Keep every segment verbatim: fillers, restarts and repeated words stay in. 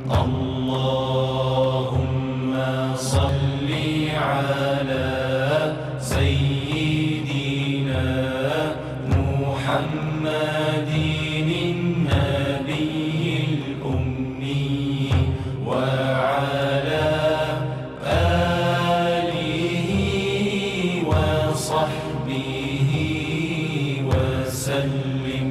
اللهم صل على سيدنا محمد النبي الأمي وعلى آله وصحبه وسلم.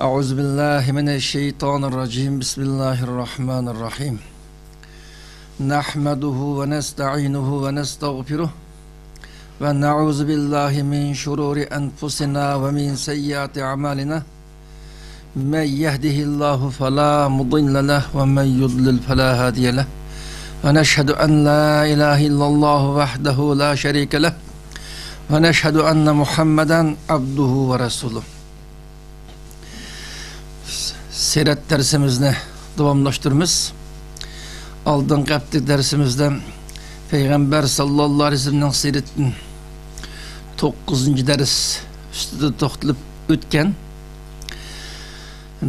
أعوذ بالله من الشيطان الرجيم. بسم الله الرحمن الرحيم. نحمده ونستعينه ونستغفره، ونعوذ بالله من شرور أنفسنا ومن سيئات أعمالنا. من يهده الله فلا مضل له، ومن يضلل فلا هادي له. ونشهد أن لا إله إلا الله وحده لا شريك له، ونشهد أن محمدا عبده ورسوله. سىرەت دەرسىمىزنى داۋاملاشتۇرىمىز. ئالدىنقى ھەپتىلىك دەرسىمىزدە پەيغەمبەر ساللاللاھۇ ئەلەيھى ۋەسەللەمنىڭ سىرىتىدىن توققۇزىنچى دەرس ئۈستىدە توختىلىپ ئۆتكەن.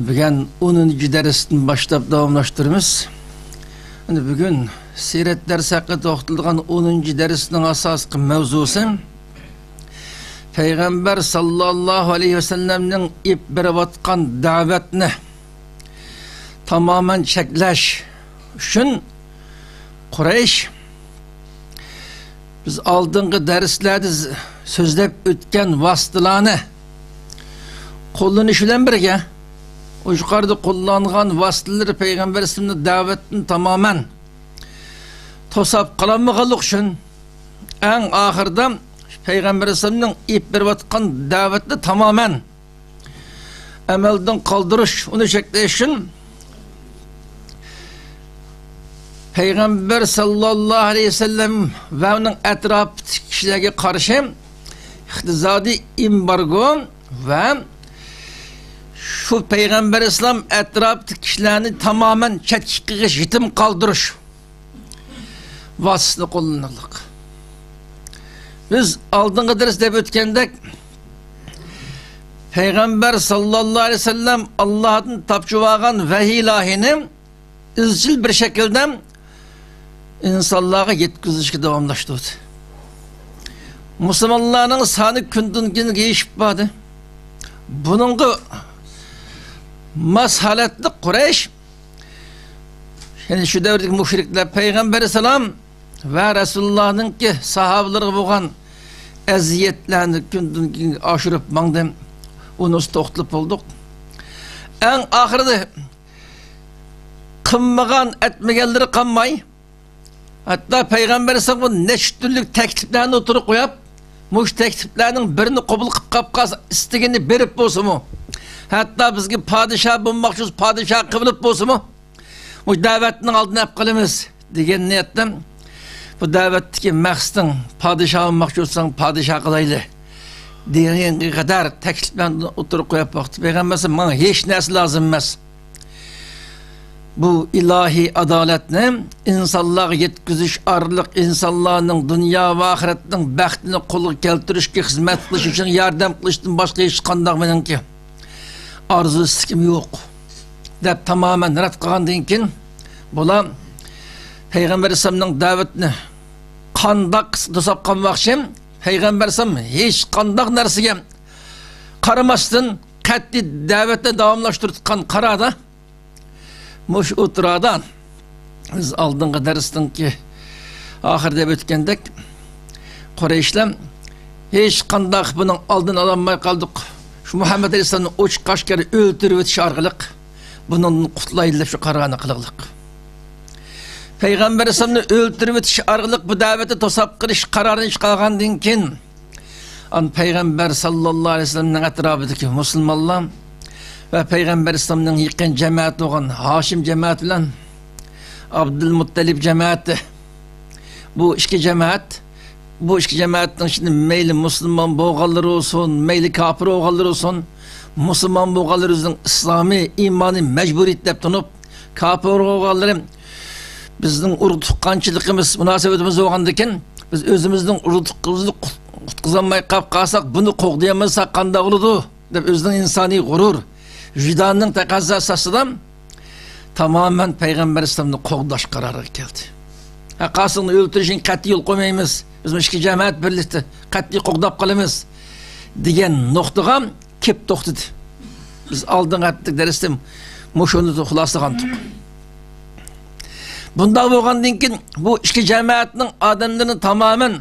بۈگۈن ئونىنچى دەرستىن باشلاپ داۋاملاشتۇرىمىز. ئەنە بۈگۈن سىرەت دەرسى ھەققىدە توختىلىدىغان ئونىنچى دەرسنىڭ ئاساسلىق مەۋزۇسى پەيغەمبەر ساللاللاھۇ ئەلەيھى ۋەسەللەمنىڭ ئېلىپ بېرىۋاتقان دەۋەتنى تامامەن چەكلەش ئۈچۈن قۇرەيش بىز ئالدىنقى دەرسلەردە ز-، سۆزلەپ ئۆتكەن ۋاسىتىلەرنى قوللىنىش بىلەن بىرگە، ئۇ يۇقىرىدا قوللانغان ۋاسىتىلىرى پەيغەمبەر ئەلەيھىسسالامنى دەۋەتتىن تامامەن توساپ قالالمىغانلىقى ئۈچۈن، ئەڭ ئاخىرىدا پەيغەمبەر ئەلەيھىسسالامنىڭ ئېلىپ بېرىۋاتقان دەۋەتنى تامامەن ئەمەلدىن قالدۇرۇش، ئۇنى چەكلەش ئۈچۈن پەيغەمبەر ساللاللاھۇ ئەلەيھى ۋەسەللەم ۋە ئۇنىڭ ئەتراپىدىكى كىشىلەرگە قارشى ئىقتىسادىي ئېمبارگو ۋە شۇ پەيغەمبەر ئەلەيھىسسالام ئەتراپىدىكى كىشىلەرنى تامامەن چەتكە قېقىش، يېتىم قالدۇرۇش ۋاسىتىسىنى قوللىنىلدى. بىز ئالدىنقى دەرس دەپ ئۆتكەندەك، پەيغەمبەر ساللاللاھۇ ئەلەيھى ۋەسەللەم ئاللاھتىن تاپشۇرۇۋالغان ۋەھىي ئىلاھىنى ئىزچىل بىر شەكىلدە ئىنسانلارغا يەتكۈزۈشكە داۋاملاشتۇردى. مۇسۇلمانلارنىڭ سانى كۈندىن كۈنگە ئېشىپ باردى. بۇنىڭغا ماس ھالەتتە قۇرەيش، يەنى شۇ دەۋردىكى مۇشرىكلار پەيغەمبەر ئەلەيھىسسالام ۋە رەسۇلۇللانىڭكى ساھابىلىرىغا بولغان ئەزىيەتلەرنى كۈندىن كۈنگە ئاشۇرۇپ ماڭدى. ئۇنىسى توختىلىپ بولدۇق. ئەڭ ئاخىرىدا قىلمىغان، ئەتمىگەنلىرى قالماي، ھەتتا پەيغەمبەر ئەلەيھىسسالامغا نەچچە تۈرلۈك تەكلىپلەرنى ئوتتۇرىغا قويۇپ، مۇشۇ تەكلىپلەرنىڭ بىرىنى قوبۇل قىلىپ قاپ قالسا، ئىستىگىنى بېرىپ بولسىمۇ، ھەتتا بىزگە پادىشاھ بولماقچى بولسا، پادىشاھ قىلىپ بولسىمۇ، مۇشۇ دەۋەتنىڭ ئالدىنى ئېلىپ قالىمىز دېگەن نىيەتتە، بۇ دەۋەتتىكى مەقسىتىڭ پادىشاھ بولماقچى بولساڭ، پادىشاھ قىلايلى دېگەنگە قەدەر تەكلىپلەرنى ئوتتۇرىغا قويۇپ باقتى. پەيغەمبەر ئەلەيھىسسالام، ماڭا ھېچ نەرسە لازىم ئەمەس. بۇ ئىلاھىي ئادالەتنى ئىنسانلارغا يەتكۈزۈش ئارقىلىق ئىنسانلارنىڭ دۇنيا ۋە ئاخىرەتنىڭ بەختىنى قولغا كەلتۈرۈشكە خىزمەت قىلىش ئۈچۈن ياردەم قىلىشتىن باشقا ھېچقانداق مېنىڭكى ئارزۇ ئىستىكىم يوق، دەپ تامامەن رەت قىلغاندىن كېيىن، بۇلار پەيغەمبەر ئەلەيھىسسالامنىڭ دەۋىتىنى قانداق قىلسا توساپ قالماقچى؟ پەيغەمبەر ئەلەيھىسسالام ھېچقانداق نەرسىگە قارىماستىن، قەتئىي دەۋەتنى داۋاملاشتۇرۇۋاتقان قاراردا، مۇشۇ ئوتتۇرىدا بىز ئالدىنقى دەرسنىڭكى ئاخىرىدا دەپ ئۆتكەندەك، قۇرەيشلەر ھېچقانداق بۇنىڭ ئالدىنى ئالالماي قالدۇق. شۇ مۇھەممەد ئەلەيھىسسالامنى ئوچۇق-ئاشكارا ئۆلتۈرۈۋېتىش ئارقىلىق بۇنىڭدىن قۇتۇلايلى دەپ شۇ قارارنى قىلغلىق. پەيغەمبەر ئەلەيھىسسالامنى ئۆلتۈرۈۋېتىش ئارقىلىق بۇ دەۋەتنى توساپ قېلىش قارارىنى چىقارغاندىن كېيىن، ئان پەيغەمبەر ساللاللاھۇ ئەلەيھى ۋەسەللەمنىڭ ئەتراپىدىكى مۇسۇلمانلار ۋە پەيغەمبەر ئەلەيھىسسالامنىڭ يېقىن جەمەتى بولغان ھاشىم جەمەتى بىلەن ئابدۇلمۇتتەلىپ جەمەتى، بۇ ئىككى جەمەت بۇ ئىككى جەمەتنىڭ ئىچىدە مەيلى مۇسۇلمان بولغانلىرى بولسۇن، مەيلى كاپىر بولغانلىرى بولسۇن، مۇسۇلمان بولغانلىرى ئۆزىنىڭ ئىسلامىي ئىمانىي مەجبۇرىيىتى دەپ تونۇپ، كاپىر بولغانلىرى بىزنىڭ ئۇرۇق تۇغقانچىلىقىمىز، مۇناسىۋىتىمىز بولغاندىكىن، بىز ئۆزىمىزنىڭ ئۇرۇق تۇغقىنىمىزنى قۇت-، قۇتقۇزالماي قاپ قالساق، بۇنى قوغدىيالمىساق قانداق بولىدۇ؟ دەپ ئۆزىنىڭ ئىنسانىي غۇرۇر، ۋىجدانىنىڭ تەقەززاسى ئاستىدا تامامەن پەيغەمبەر ئەلەيھىسسالامنى قوغداش قارارىغا كەلدى. ھە، قاسىمنى ئۆلتۈرۈشىگە قەتئىي يول قويمايمىز، بىز مۇشۇ ئىككى جەمەت بىرلىكتە قەتئىي قوغداپ قالىمىز، دېگەن نۇقتىغا كېلىپ توختىدى. بىز ئالدىنقى ھەپتىلىك دەرستە مۇشۇنى خۇلاسىلىغانتۇق. بۇنداق بولغاندىن كېيىن بۇ ئىككى جەمەتنىڭ ئادەملىرىنى تامامەن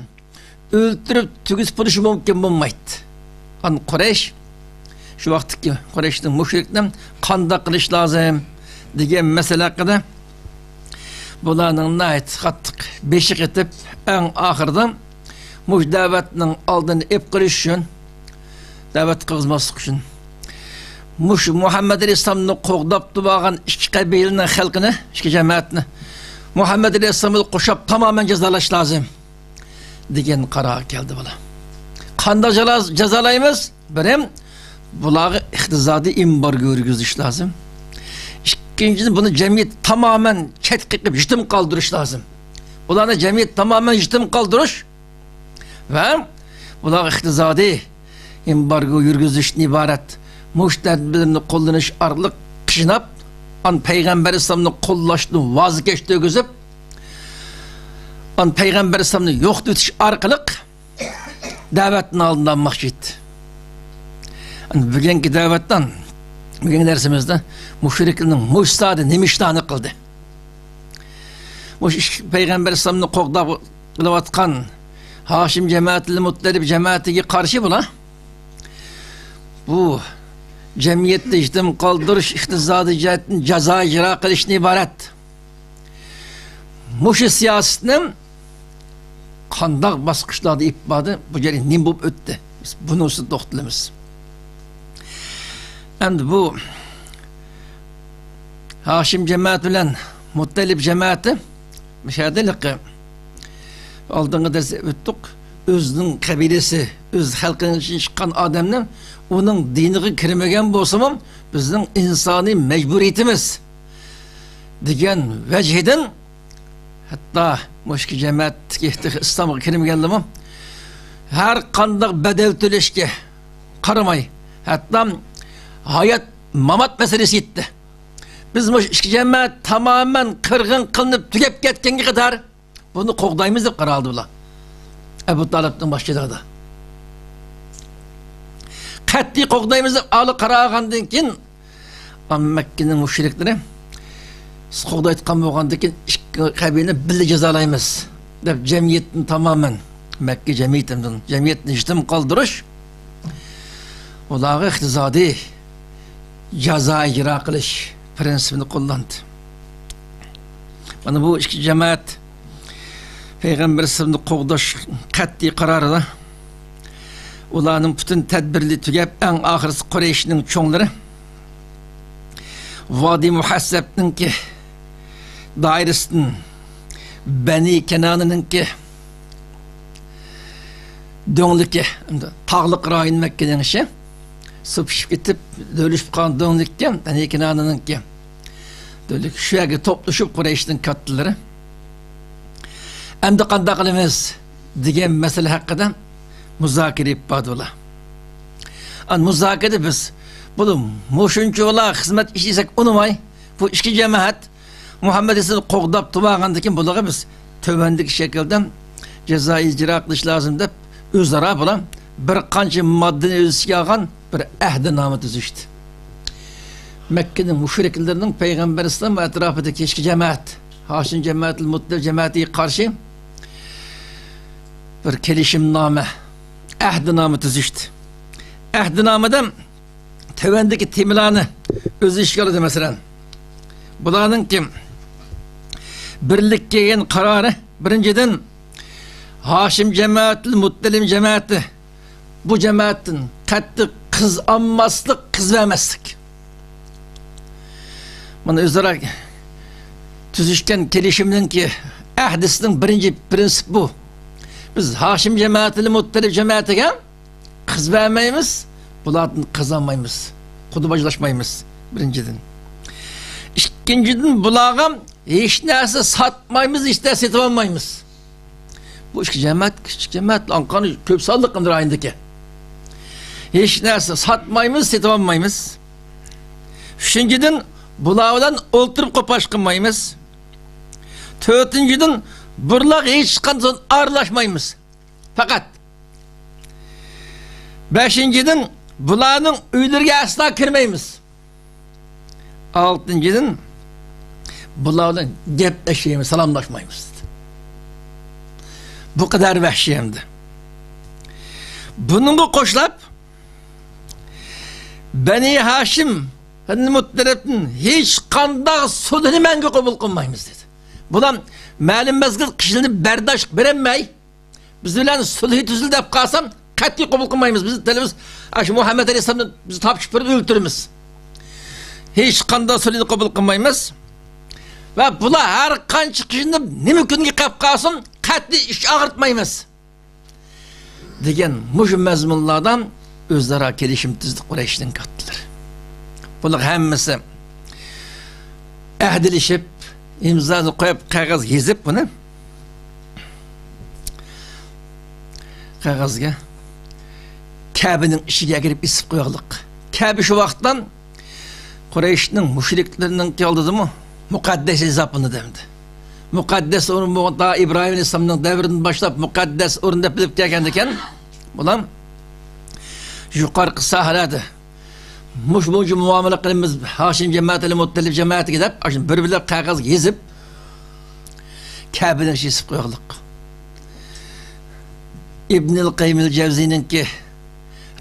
ئۆلتۈرۈپ تۈگىتىپ بولۇشى مۇمكىن بولمايتتى. ئان قۇرەيش شۇ ۋاقىتتىكى قۇرەيشنىڭ مۇشرىكلىرى قانداق قىلىش لازىم دېگەن مەسىلە ھەققىدە بۇلارنىڭ ناھايىتى قاتتىق بېشى قېتىپ، ئەڭ ئاخىرىدا مۇشۇ دەۋەتنىڭ ئالدىنى ئېلىپ قېلىش ئۈچۈن، دەۋەت قىلغۇزماسلىق ئۈچۈن، مۇشۇ مۇھەممەد ئەلەيھىسسالامنى قوغداپ تۇرۇۋالغان ئىككى قەبىلىنىڭ خەلقىنى، ئىككى جەمەتنى مۇھەممەد ئەلەيھىسسالام بىلەن قوشاپ تامامەن جازالاش لازىم، دېگەن قارارغا كەلدى بۇلار. قانداق جالا-، جازالايمىز؟ بىرىم، بۇلارغا ئىقتىسادىي ئېمبارگو يۈرگۈزۈش لازىم. ئىككىنچىدىن، بۇنى جەمئىيەت تامامەن چەتكە قېقىپ، يېتىم قالدۇرۇش لازىم. بۇلارنى جەمئىيەت تامامەن يېتىم قالدۇرۇش ۋە بۇلارغا ئىقتىسادىي ئېمبارگو يۈرگۈزۈشتىن ئىبارەت مۇشۇ تەدبىرنى قوللىنىش ئارقىلىق قىيناپ، ئان پەيغەمبەر ئەلەيھىسسالامنى قوللاشتىن ۋاز كەچتۈرگۈزۈپ، ئان پەيغەمبەر ئەلەيھىسسالامنى يوقىتىۋېتىش ئارقىلىق دەۋەتنىڭ ئالدىنى ئالماقچى ئىدى. ئەمدى بۈگۈنكى دەۋەتتىن، بۈگۈنكى دەرسىمىزدە مۇشرىكلارنىڭ مۇشۇ ساھەدە نېمە ئىشلارنى قىلدى؟ مۇشۇ ئىككى پەيغەمبەر ئەلەيھىسسالامنى قوغداپ قېلىۋاتقان ھاشىم جەمەتى، مۇتتەلىپ جەمەتىگە قارشى بۇلار بۇ جەمئىيەتنى يېتىم قالدۇرۇش، ئىقتىسادىي جەھەتتىن جازا ئىجرا قىلىشتىن ئىبارەت. مۇشۇ سىياسەتنى قانداق باسقۇچلاردا ئېلىپ باردى؟ بۇ جەريان نېمە بولۇپ ئۆتتى؟ بىز بۇنىڭ ئۈستىدە توختىلىمىز. ئەمدى بۇ ھاشىم جەمەتى بىلەن مۇتتەلىپ جەمەتى مۇشۇ يەردە ھېلىقى ئالدىنقى دەرستە ئۆتتۇق. ئۆزىنىڭ قەبىلىسى، ئۆز خەلقىنىڭ ئىچىدىن چىققان ئادەمنى ئۇنىڭ دىنىغا كىرمىگەن بولسىمۇ، بىزنىڭ ئىنسانىي مەجبۇرىيىتىمىز دېگەن ۋەجھىدىن، ھەتتا مۇشۇ ئىككى جەمەتتىكى تېخى ئىسلامغا كىرمىگەنلىرىمۇ ھەر قانداق بەدەل تۆلەشكە قارىماي، ھەتتا ھايات مامات مەسىلىسى يەتتى. بىز مۇشۇ ئىككى جەمەت تامامەن قىرغىن قىلىنىپ تۈگەپ كەتكەنگە قەدەر بۇنى قوغدايمىز دەپ قارار ئالدى بۇلار. ئەبۇ تالىپنىڭ باشچىلىقىدا قەتئىي قوغدايمىز دەپ ئالدى قارار ئالغاندىن كېيىن، ئەمما مەككىنىڭ مۇشرىكلىرى، بىز قوغدايدىغان بولغاندىكىن ئىككى قەبىلىنى بىللە جازالايمىز دەپ، جەمئىيەتنى تامامەن، مەككە جەمئىيىتىدىن جەمئىيەتنى يېتىم قالدۇرۇش، ئۇلارغا ئىقتىسادىي جازا ئىجرا قىلىش پىرىنسىپىنى قوللاندى. مانا بۇ ئىككى جەمەت پەيغەمبەر ئەلەيھىسسالامنى قوغداش قەتئىي قارارىدا ئۇلارنىڭ پۈتۈن تەدبىرلىرى تۈگەپ، ئەڭ ئاخىرىسى قۇرەيشنىڭ چوڭلىرى ۋادى مۇھەسسەبنىڭكى دائىرىسىدىن بەنى كەنانىنىڭكى دۆڭلۈكى، تاغلىق رايون مەككىنىڭ ئىچى، سۇ پىشىپ كېتىپ، دۆلۈشۈپ قالغان دۆڭلۈككە، بەنى كەنانىنىڭكى دۆڭلۈكى، شۇ يەرگە توپلىشىپ قۇرەيشنىڭ كاتتىلىرى، ئەمدى قانداق قىلىمىز دېگەن مەسىلە ھەققىدە مۇزاكىرە ئېلىپ باردى ئۇلار. ئان مۇزاكىرىدە بىز بۇ مۇشۇنچىۋالا خىزمەت ئىشلىسەك ئۇنىماي، بۇ ئىككى جەمەت مۇھەممەد ئەلەيھىسسالامنى قوغداپ تۇرۇۋالغاندىن كېيىن بۇلارغا بىز تۆۋەندىكى شەكىلدە جازا ئىجرا قىلىش لازىم دەپ، ئۆزئارا بۇلار بىر قانچە ماددىنى ئۆز ئىچىگە ئالغان بىر ئەھدىنامە تۈزۈشتى. مەككىنىڭ مۇشرىكلىرىنىڭ پەيغەمبەر ئەلەيھىسسالام ۋە ئەتراپىدىكى ئىچكى جەمەت، ھاشىم جەمەتىل مۇتتەلىپ جەمەتىگە قارشى بىر كېلىشىمنامە، ئەھدىنامە تۈزۈشتى. ئەھدىنامىدە تۆۋەندىكى تېمىلارنى ئۆز ئىچىگە ئالىدۇ، مەسىلەن، بۇلارنىڭكى بىرلىككە كەلگەن قارارى، بىرىنچىدىن، ھاشىم جەمەتىل مۇتتەلىم جەمەتى بۇ جەمەتتىن قەتئىي قىز ئالماسلىق، قىز بەرمەسلىك. مانا ئۆزئارا تۈزۈشكەن كېلىشىمنىڭكى ئەھدىسىنىڭ بىرىنچى پىرىنسىپى بۇ. بىز ھاشىم جەمەتىنى مۇتتەلىپ جەمەتىگە قىز بەرمەيمىز، بۇلاردىن قىز ئالمايمىز، قۇدا باجلاشمايمىز، بىرىنچىدىن. ئىككىنچىدىن، بۇلارغا ھېچ نەرسە ساتمايمىز، ھېچ نەرسە سېتىۋالمايمىز. بۇ ئىككى جەمەت، كىچىك جەمەت، ئاڭقان كۆپ سانلىق ئەمدى رايوندىكى. ھېچ نەرسە ساتمايمىز، سېتىۋالمايمىز. ئۈچىنچىدىن، بۇلار بىلەن ئولتۇرۇپ قوپاش قىلمايمىز. تۆتىنچىدىن، بۇلارغا ھېچقانداق ئارىلاشمايمىز. پەقەت. بەشىنچىدىن، بۇلارنىڭ ئۆيلىرىگە ئەسلا كىرمەيمىز. ئالتىنچىدىن، بۇلار بىلەن گەپلەشمەيمىز، سالاملاشمايمىز، دېدى. بۇ قەدەر ۋەھشىي ئەمدى. بۇنىڭغا قوشلاپ، بەنى ھاشىم، بەنى مۇتتەلىپتىن ھېچقانداق سۇلھنى مەڭگۈ قوبۇل قىلمايمىز، دېدى. بۇلار مەلۇم مەزگىل قىشلىنىپ بەرداشلىق بېرەلمەي، بىز بىلەن سۇلھى تۈزۈل دەپ قالسام، قەتئىي قوبۇل قىلمايمىز. بىز تىلىمىز، ئاشۇ مۇھەممەد ئەلەيھىسسالامنى بىز تاپشۇرۇپ بېرىپ ئۆلتۈرىمىز. ھېچقانداق سۇلھنى قوبۇل قىلمايمىز. ۋە بۇلار ھەر قانچە قىينىلىپ، نېمە كۈنگە قېلىپ قالسۇن، قەتئىي ئىچ ئاغرىتمايمىز، دېگەن مۇشۇ مەزمۇنلاردا ئۆزئارا كېلىشىم تۈزدى قۇرەيشنىڭ كاتتىلىرى. بۇلار ھەممىسى ئەھدىلىشىپ، ئىمزانى قويۇپ، قەغەز يېزىپ بۇنى. قەغەزگە كەبىنىڭ ئىچىگە ئەكىرىپ ئېسىپ قويغانلىق. كەبە شۇ ۋاقىتتا قۇرەيشنىڭ مۇشرىكلىرىنىڭكى ئالدىدىمۇ مۇقەددەس ھېسابلىنىدۇ ئەمدى. مۇقەددەس ئورۇن بولغان، تا ئىبراھىم ئەلەيھىسسالامنىڭ دەۋرىدىن باشلاپ مۇقەددەس ئورۇن دەپ بىلىپ كەلگەندىكەن، بۇلار يۇقىرىقى ساھەلەردە مۇشۇ بويىچە مۇئامىلە قىلىمىز، ھاشىم جەمەتى، مۇتتەلىپ جەمەتىگە دەپ، ئاشۇ بىر-بىرلەپ قەغەز يېزىپ، كەبىنىڭ ئىچىگە ئېسىپ قويغانلىق. ئىبنىل قەييىمىل جەۋزىنىڭكى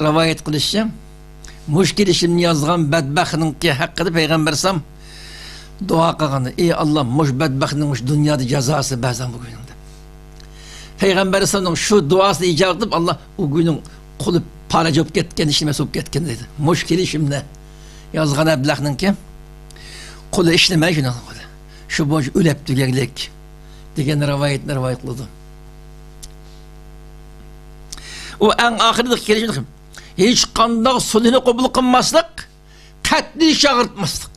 رىۋايەت قىلىشىچە، مۇشۇ كېلىشىمنى يازغان بەدبەختنىڭكى ھەققىدە پەيغەمبەر ئەلەيھىسسالام دۇئا قىلغان، ئى ئاللا، مۇشۇ بەدبەختنىڭ مۇشۇ دۇنيادا جازاسى بەرسەن بۇ كۈنۈڭدە. پەيغەمبەر ئەلەيھىسسالامنىڭ شۇ دۇئاسىنى ئىجابە قىلىپ، ئاللا ئۇ كۈنى قۇلى پالەچ بولۇپ كەتكەن، ھېچنېمە بولۇپ كەتكەن دەيدۇ. مۇشۇ كېلىشىمنى يازغان ئەبلەخنىڭكى قۇلى ھېچنېمە شۇنىڭ قۇلى. شۇ بويىچە ئۆلۈپ تۈگەگلىك دېگەن رىۋايەتنى رىۋايەت قىلىدۇ. ئۇ ئەڭ ئاخىرىدىكى كېلىشىمدە ھېچقانداق سۇلھنى قوبۇل قىلماسلىق، قەتئىي ئىچ ئاغرىتماسلىق.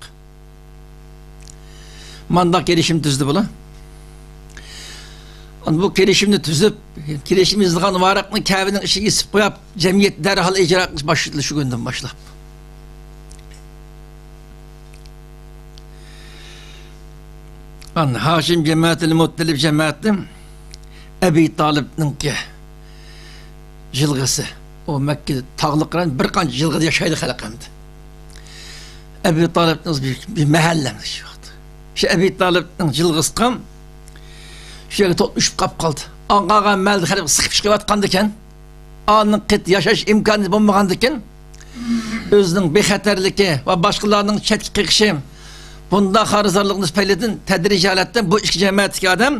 مانداق كېلىشىم تۈزدى بۇلار. ئانا بۇ كېلىشىمنى تۈزۈپ، كېلىشىم يېزىلغان ۋاراقنى كەبىنىڭ ئىچىگە ئېسىپ قويۇپ، جەمئىيەت دەرھال ئىجرا قىلىش باشلىدى شۇ كۈندىن باشلاپ. ئانا ھاشىم جەمەتى، مۇتتەلىپ جەمەتى ئەبى تالىپنىڭكى جىلغىسى. ئۇ مەككە تاغلىق رايون، بىر قانچە جىلغىدا ياشايدۇ خەلق ئەمدى. ئەبى تالىپنىڭ بىر، بىر مەھەللە ئەمدى شۇ ۋاقىت. شۇ ئەبى تالىپنىڭ جىلغىسىغا شۇ يەرگە توپ ئۈشۈپ قاپ قالدى. ئاڭغا مەلدە خەلق سىقىپ چىقىۋاتقاندىكەن. ئانىڭ قېتى ياشاش ئىمكانى بولمىغاندىكىن، ئۆزىنىڭ بىخەتەرلىكى ۋە باشقىلارنىڭ چەتكە قېقىشى، بۇنداق خارىزارلىقنىڭ تۈپەيلىدىن تەدرىجىي ھالەتتە بۇ ئىككى جەمەتتىكى ئادەم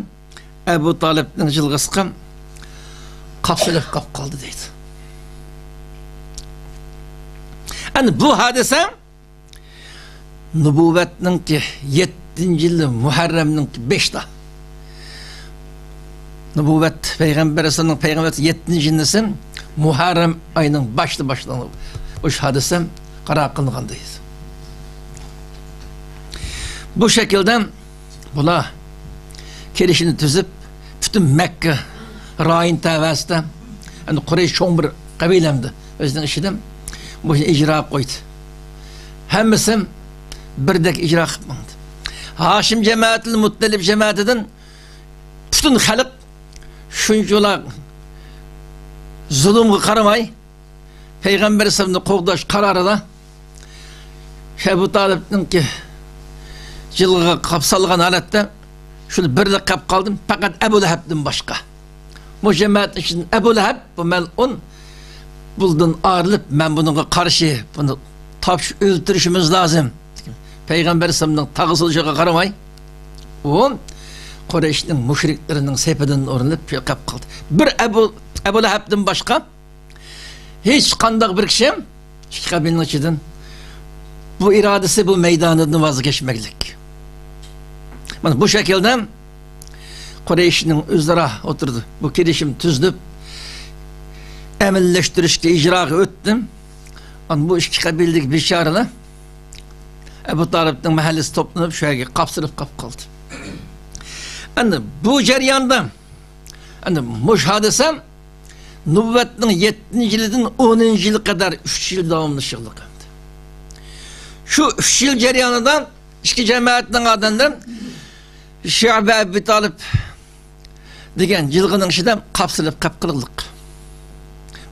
ئەبۇ تالىپنىڭ جىلغىسىغا قاپسىلىپ قاپ قالدى دەيدۇ. ئەنە بۇ ھادىسە نۇبۇۋۋەتنىڭكى يەتتىنچى يىلى مۇھەررەمنىڭكى بەشتە. نۇبۇۋۋەت پەيغەمبەر ئەلەيھىسسالامنىڭ پەيغەمبەر يەتتىنچى يىلىسى مۇھەررەم ئاينىڭ باشتا باشلانغان بۇ ھادىسە قارار قىلىنغان دەيدۇ. بۇ شەكىلدە بۇلار كېلىشىنى تۈزۈپ، پۈتۈن مەككە رايون تەۋەسىدە، ئەمدى قۇرەيش چوڭ بىر قەبىلە ئەمدى ئۆزىنىڭ ئىچىدە بۇ ئىشنى ئىجرا قىلىپ قويدى. ھەممىسى بىردەك ئىجرا قىلىپ ماڭدى. ھاشىم جەمەتىل مۇتتەلىپ جەمەتىدىن پۈتۈن خەلق شۇنچىلا زۇلۇمغا قارىماي، پەيغەمبەر ئەلەيھىسسالامنى قوغداش قارارىدا شۇ ئەبۇ تالىپنىڭكى جىلغىغا قاپسالغان ھالەتتە شۇنى بىرلا قاپ قالدىم، پەقەت ئەبۇ لەھەبتىن باشقا. مۇشۇ جەمەت ئىچىدىن ئەبۇ لەھەب، بۇ مەلئۇن، بۇندىن ئايرىلىپ، مەن بۇنىڭغا قارشى، بۇنى تاپشۇ-، ئۆلتۈرۈشىمىز لازىم. پەيغەمبەر ئەلەيھىسسالامنىڭ تاغا سولىشىغا قارىماي، ئۇ قۇرەيشنىڭ مۇشرىكلىرىنىڭ سېپىدىن ئورۇنلاپ شۇ قاپ قالدى. بىر ئەبۇ، ئەبۇ لەھەبتىن باشقا ھېچقانداق بىر كىشى ئىككى قەبىلىنىڭ ئىچىدىن بۇ ئىرادىسى، بۇ مەيدانىدىن ۋاز كەچمەكلىك. مانا بۇ شەكىلدە قۇرەيشنىڭ ئۆزئارا ئوتتۇرىدا بۇ كېلىشىم تۈزۈلۈپ، ئەمەلىيلەشتۈرۈشكە، ئىجراغا ئۆتتى. ئاندىن بۇ ئىككى قەبىلىدىكى بىچارىلەر ئەبۇ تالىپنىڭ مەھەللىسى توپلىنىپ، شۇ يەرگە قاپسىلىپ قاپ قالدى. ئەمدى بۇ جەرياندا، ئەمدى مۇشۇ ھادىسە نۇبۇۋۋەتنىڭ يەتتىنچى يىلىدىن ئونىنچى يىلى قەدەر ئۈچ يىل داۋاملىشىدىكەن. شۇ ئۈچ يىل جەريانىدا ئىككى جەمەتنىڭ ئادەملىرى شىئە ئەبۇ تالىپ دېگەن جىلغىنىڭ ئىچىدە قاپسىلىپ قېلىپ قالغانلىق.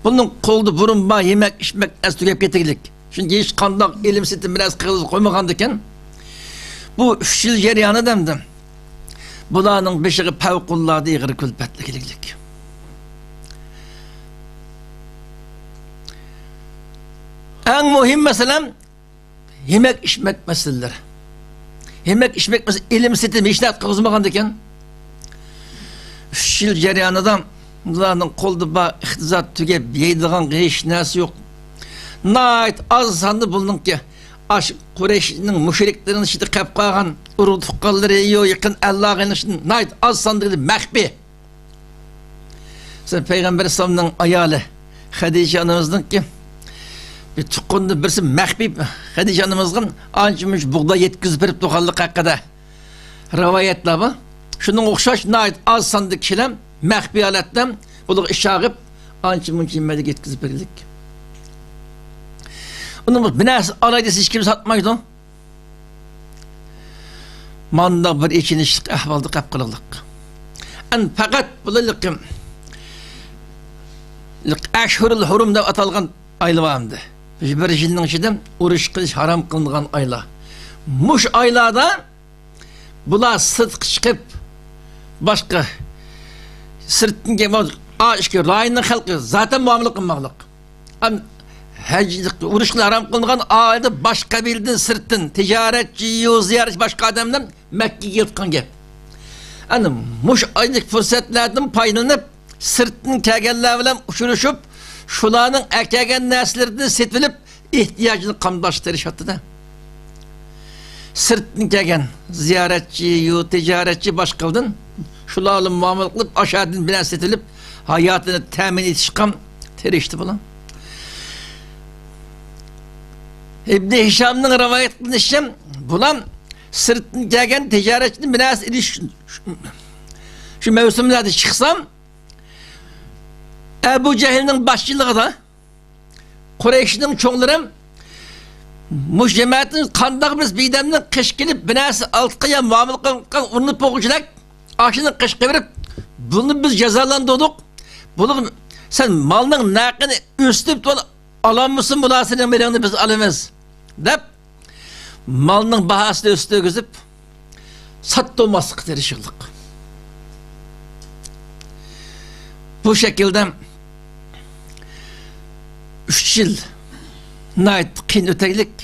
بۇنىڭ قولىدا بۇرۇن بار يېمەك، ئىچمەك نەرسە تۈگەپ كېتىگلىك. چۈنكى ھېچقانداق ئېلىم سېتىم بىر نەرسە قىلغۇزۇپ قويمىغاندىكىن، بۇ ئۈچ يىل جەريانىدا ئەمدى بۇلارنىڭ بېشىغا پەۋقۇلئاددە ئېغىر كۈلپەتلەر كېلىگلىك. ئەڭ مۇھىم مەسىلە يېمەك ئىچمەك مەسىلىلىرى. يېمەك ئىچمەك مەسىلە، ئېلىم سېتىم ھېچ نەرسە قىلغۇزمىغاندىكىن، ئۈچ يىل جەريانىدا بۇلارنىڭ قولىدا بار ئىقتىساد تۈگەپ، يەيدىغان ھېچ نەرسە يوق. ناھايىتى ئاز ساندا بۇنىڭكى ئاشۇ قۇرەيشنىڭ مۇشرىكلىرىنىڭ ئىچىدە قېلىپ قالغان ئۇرۇق تۇغقانلىرى، يو يېقىن ئەللارغا ناھايىتى ئاز ساندىكى مەخپىي. مەسىلەن، پەيغەمبەر ئەلەيھىسسالامنىڭ ئايالى خەدىچە ئانىمىزنىڭكى بىر تۇغقىنىدىن بىرسى مەخپىي خەدىچە ئانىمىزغا ئانچە مۇنچە بۇغداي يەتكۈزۈپ بېرىپ تۇرغانلىقى ھەققىدە رىۋايەتلەر بار. شۇنىڭغا ئوخشاش ناھايىتى ئاز ساندا كىشىلەر مەخپىي ھالەتتە بۇلارغا ئىش ئاغىپ، ئانچە مۇنچە يېمەكلىك يەتكۈزۈپ بېرىلدى. ئۇنىڭ بىر نەرسە ئالاي دېسە، ھېچكىم ساتمايدۇ. مانداق بىر ئېچىنىشلىق ئەھۋالدا قېلىپ قالغانلىق. ئەن پەقەت بۇلارلىقىم ئەشھۇرۇل ھۇرۇم دەپ ئاتالغان ئايلار بار ئەمدى. بىر يىلنىڭ ئىچىدە ئۇرۇش قىلىش ھارام قىلىنغان ئايلار. مۇشۇ ئايلاردا بۇلار سىرتقا چىقىپ، باشقا سىرتتىن كەلگەن ئا ئىككى رايوننىڭ خەلقى زاتەن مۇئامىلە قىلماقلىق. ئەم، ھەج، ئۇرۇشقا ھارام قىلىنغان ئايدا باشقا قەبىلىدىن سىرتتىن تىجارەتچى، يو زىيارەتچى، باشقا ئادەملەر مەككىگە كېلىدىغان گەپ. ئەنە مۇشۇ ئايدىكى پۇرسەتلەردىن پايدىلىنىپ، سىرتتىن كەلگەنلەر بىلەن ئۇچرىشىپ، شۇلارنىڭ ئەكەلگەن نەرسىلىرىدىن سېتىۋېلىپ، ئېھتىياجىنى قامداشقا تىرىشاتتى-دە. سىرتتىن كەلگەن زىيارەتچى، يو تىجارەتچى، باشقىلىرىدىن شۇلار بىلەن مۇئامىلە قىلىپ، ئاشۇ يەردىن بىر نەرسە سېتىۋېلىپ، ھاياتىنى تەمىن ئېتىشقا تىرىشتى بۇلار. ئىبنى ھىشامنىڭ رىۋايەت قىلىشىچە، بۇلار سىرتتىن كەلگەن تىجارەتچىدىن بىر نەرسە ئېلىش شۇ، شۇ مەۋسۇملاردا چىقسا، ئەبۇ جەھىلنىڭ باشچىلىقىدا قۇرەيشنىڭ چوڭلىرى مۇشۇ جەمەتتىن قانداق بىرسى بىردەمدىن قېچىپ كېلىپ، بىر نەرسە ئالتۇققا يا مۇئامىلە قىلغان ئۇرۇنۇپ بولغۇچىدەك، ئاشۇنى قېچىپ قېلىپ، بۇنى بىز جازالاندۇردۇق. بۇنىڭ سەن مالنىڭ نەقىنى ئۆستۈرۈپ ئالالمىسۇن، بۇلار سېنىڭ مېلىڭنى بىز ئالىمىز، دەپ، مالنىڭ باھاسىنى ئۆستۈرگۈزۈپ، ساتتۇرماسلىققا تىرىشىقلىق. بۇ شەكىلدە ئۈچ يىل ناھايىتى قىيىن ئۆتەيلىك.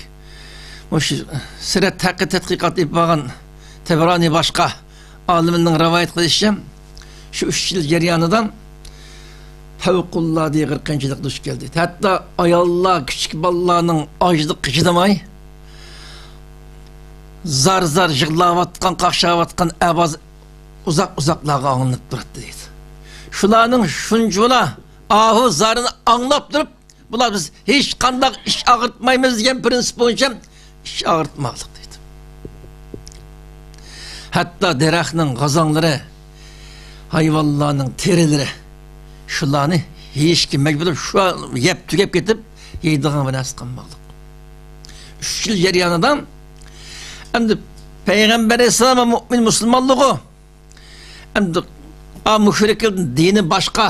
مۇشۇ سىرەت ھەققىدە تەتقىقات ئېلىپ بارغان تەبرانىي باشقا ئالىمنىڭ رىۋايەت قىلىشىچە، شۇ ئۈچ يىل جەريانىدا پەۋقۇلئاددە ئېغىر قىيىنچىلىققا دۇچ كەلدى. ھەتتا ئاياللار، كىچىك بالىلارنىڭ ئاچلىققا چىدىماي، زار-زار يىغلاۋاتقان، قاقشاۋاتقان ئاۋاز ئۇزاق-ئۇزاقلارغا ئاڭلىنىپ تۇراتتى، دەيدۇ. شۇلارنىڭ شۇنچىۋالا ئاھۇ زارىنى ئاڭلاپ تۇرۇپ، بۇلار بىز ھېچقانداق ئىچ ئاغرىتمايمىز دېگەن پىرىنسىپ بويىچە ئىچ ئاغرىتماقلىق، دەيدۇ. ھەتتا دەرەخنىڭ غازاڭلىرى، ھايۋانلارنىڭ تېرىلىرى، شۇلارنى يېيىشكە مەجبۇر، شۇ يەپ تۈگەپ كېتىپ، يەيدىغان بىر نەرسە قالماقلىق. ئۈچ يىل جەريانىدا ئەمدى پەيغەمبەر ئەلەيھىسسالام مۇئمىن مۇسۇلمانلىقى، ئەمدى ئا مۇشرىكىدىن دىنى باشقا،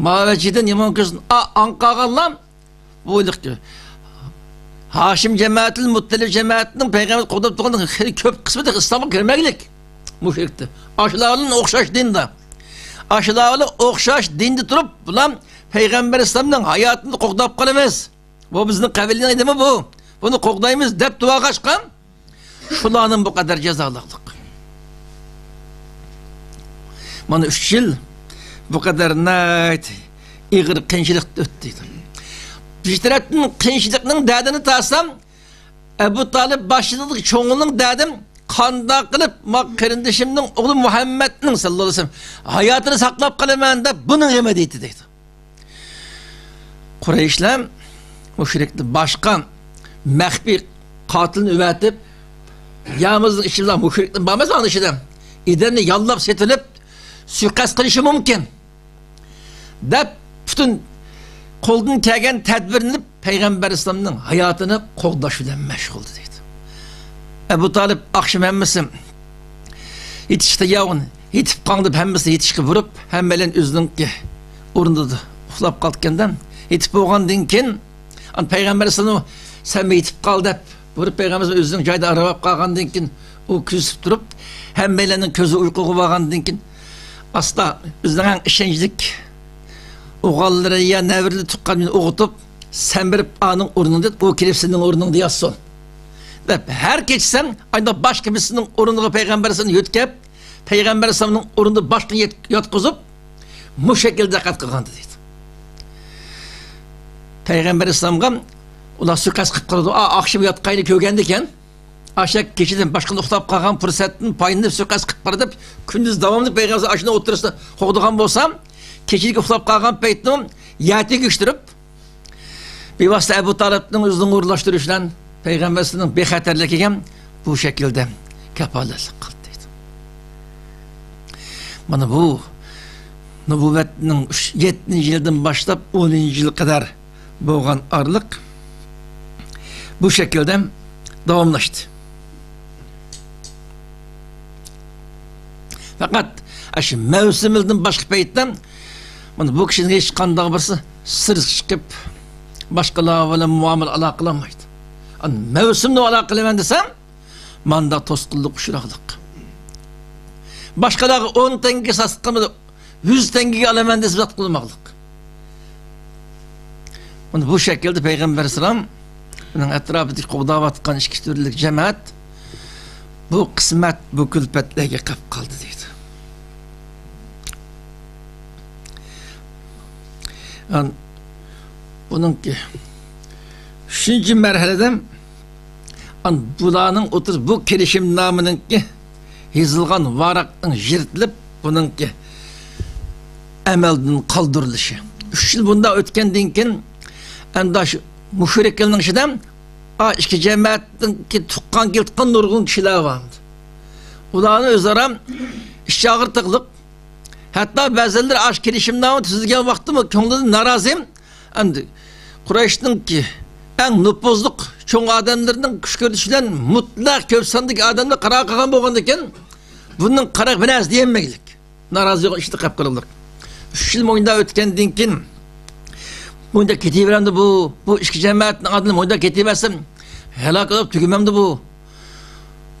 ماۋەجىدىن يامان كۆرسۇن، ئا ئاڭقاغانلار بۇ ھېلىقى ھاشىم جەمەتىل مۇتتەلىپ جەمەتىنىڭ پەيغەمبەر قوغداپ تۇرغان خېلى كۆپ قىسمى ئىسلامغا كىرمەگلىك مۇشرىكتى. ئاشۇلار بىلەن ئوخشاش دىندا. ئاشۇلار بىلەن ئوخشاش دىندا تۇرۇپ، بۇلار پەيغەمبەر ئىسلامنىڭ ھاياتىنى قوغداپ قالىمىز. بۇ بىزنىڭ قەبىلىنىڭ ئىلمى بۇ. بۇنى قوغدايمىز دەپ تۇرۇۋالغاچقا، شۇلارنىڭ بۇ قەدەر جازالاقلىق. مانا ئۈچ يىل بۇ قەدەر ناھايىتى ئېغىر قىيىنچىلىقتا ئۆتتى. بىر تەرەپتىن قىيىنچىلىقنىڭ دەردىنى تارتسام، ئەبۇ تالىپ باشچىلىقىدىكى چوڭلىرىنىڭ دەردى قانداق قىلىپ ما قېرىندىشىمنىڭ ئوغلى مۇھەممەدنىڭ سەللەللاھۇ ئەلەيھى ۋەسەللەم ھاياتىنى ساقلاپ قالىمەن دەپ بۇنىڭ غېمىدە ئىدى دەيدۇ. قۇرەيشلەر مۇشرىكنى باشقا مەخپىي قاتىلنى ئەۋەتىپ، يامىزنىڭ ئىچىدە مۇشرىكنى بارمىسا ئۇنىڭ ئىچىدە ئادەمنى ياللاپ سېتىلىپ، سۇيىقەست قىلىشى مۇمكىن دەپ، پۈتۈن قولدىن كەلگەن تەدبىرنى ئېلىپ، پەيغەمبەر ئەلەيھىسسالامنىڭ ھاياتىنى قوغداش بىلەن مەشغۇل ئىدى دەيدۇ. ئەبۇ تالىپ ئاخشام ھەممىسى يېتىشقا تەييار، يېتىپ قاڭ دەپ ھەممىسىنى يېتىشكە بۇرۇپ، ھەممەيلەن ئۆزىنىڭكى ئورنىدا ئۇخلاپ قالىدىكەن-دە. يېتىپ بولغاندىن كېيىن، ئان پەيغەمبەر ئەلەيھىسسالام، سەن يېتىپ قال دەپ بۇيرۇپ، پەيغەمبەر ئۆزىنىڭ جايىدا ئارام ئاپ قالغاندىن كېيىن، ئۇ كۆزىتىپ تۇرۇپ، ھەممەيلەننىڭ كۆزى ئۇيقۇغا بارغاندىن كېيىن، ئاستا ئۆزىنىڭ ئەڭ ئىشەنچلىك ئوغۇللىرى يا نەۋرىلىرى، تۇغقانلىرىنى ئويغىتىپ، سەن بېرىپ ئانىڭ ئورنىڭدا، ئۇ كېلىپ سېنىڭ ئورنۇڭدا ياتسۇن دەپ، ھەر كېچىسى ئانداق باشقا بىرسىنىڭ ئورنىغا پەيغەمبەر ئەلەيھىسسالامنى يۆتكەپ، پەيغەمبەر ئەلەيھىسسالامنىڭ ئورنىدا باشقىنى يەت-، ياتقۇزۇپ، مۇشۇ شەكىلدە دىققەت قىلغانىدى دەيدۇ. پەيغەمبەر ئەلەيھىسسالامغا ئۇلار سۇيىقەست قىلىپ قالىدۇ. ئا، ئاخشىمى ياتقاننى كۆرگەندىكەن، ئاشۇ كېچىدىن باشقىنى ئۇخلاپ قالغان پۇرسەتتىن پايدىلىنىپ سۇيىقەست قىلىپ قالدى دەپ، كۈندۈز داۋاملىق پەيغەمبەر ئاشۇنىڭ ئوتتۇرىسىدا قوغدىغان بولسا، كېچىدىكى ئۇخلاپ قالغان پەيتنى يەر تېگىشتۈرۈپ، بىۋاسىتە ئەبۇ تالىپنىڭ ئۆزىنىڭ ئورۇنلاشتۇرۇشى بىلەن پەيغەمبەر ئەلەيھىسسالامنىڭ بىخەتەرلىكىگە بۇ شەكىلدە كاپالەتلىك قىلدى دەيدۇ. مانا بۇ نۇبۇۋۋەتنىڭ ئۈچ، يەتتىنچى يىلىدىن باشلاپ ئونىنچى يىلغا قەدەر بولغان ئارىلىق بۇ شەكىلدە داۋاملاشتى. پەقەت ئاشۇ مەۋسۇم يىلدىن باشقا پەيتتە، مانا، بۇ كىشىنىڭ ھېچقانداق بىرسى سىرتقا چىقىپ، باشقىلار بىلەن مۇئامىلە ئالاقە قىلالمايدۇ. ئان مەۋسۇمنى ئالاقە قىلىمەن دېسەم، ماندا توسقۇنلۇق ئۇچراقلىق. باشقىلارغا ئون تەڭگە ساتقىنىدا، يۈز تەڭگىگە ئالىمەن دېسە، ساتقىلىماقلىق. مانا بۇ شەكىلدە پەيغەمبەر ئەلەيھىسسالام، ئۇنىڭ ئەتراپىدىكى قوغداۋاتقان ئىككى تۈرلۈك جەمەت بۇ قىسمەت، بۇ كۈلپەتلەرگە قاپ قالدى دەيدۇ. ئان-، بۇنىڭكى ئۈچىنچى مەرھەلىدە، ئان-، بۇلارنىڭ ئوتتۇرىسى، بۇ كېلىشىمنامىنىڭكى يېزىلغان ۋاراقنىڭ يىرتىلىپ، بۇنىڭكى ئەمەلدىن قالدۇرۇلۇشى. ئۈچ يىل بۇنداق ئۆتكەندىن كېيىن، ئەمدى شۇ مۇشرىكلارنىڭ ئىچىدە، ئا، ئىككى جەمەتنىڭكى تۇغقان كېلىدىغان نۇرغۇن كىشىلەر بار. ئۇلارنى ئۆزئارا ئىچ ئاغرىتىقلىق، ھەتتا بەزىلىرى ئاشۇ كېلىشىمنامە تۈزۈلگەن ۋاقىتتىمۇ كۆڭلىدىن نارازى. ئەمدى قۇرەيشنىڭكى ئەڭ نوپۇزلۇق چوڭ ئادەملىرىنىڭ كۈچ كۆرسىتىشى بىلەن مۇتلەق كۆپ ساندىكى ئادەملەر قارار قىلغان بولغاندىكىن، بۇنىڭ قارار بىر نەرسە دېيەلمەيلىك. نارازىلىق ئىچىدە قېلىپ قالىدۇ. ئۈچ يىل مۇنداق ئۆتكەندىن كېيىن، مۇنداق كېتىۋەرەمدۇ بۇ، بۇ ئىككى جەمەتنىڭ ئادىمى مۇنداق كېتىۋەرسە، ھالاك بولۇپ تۈگىمەمدۇ بۇ؟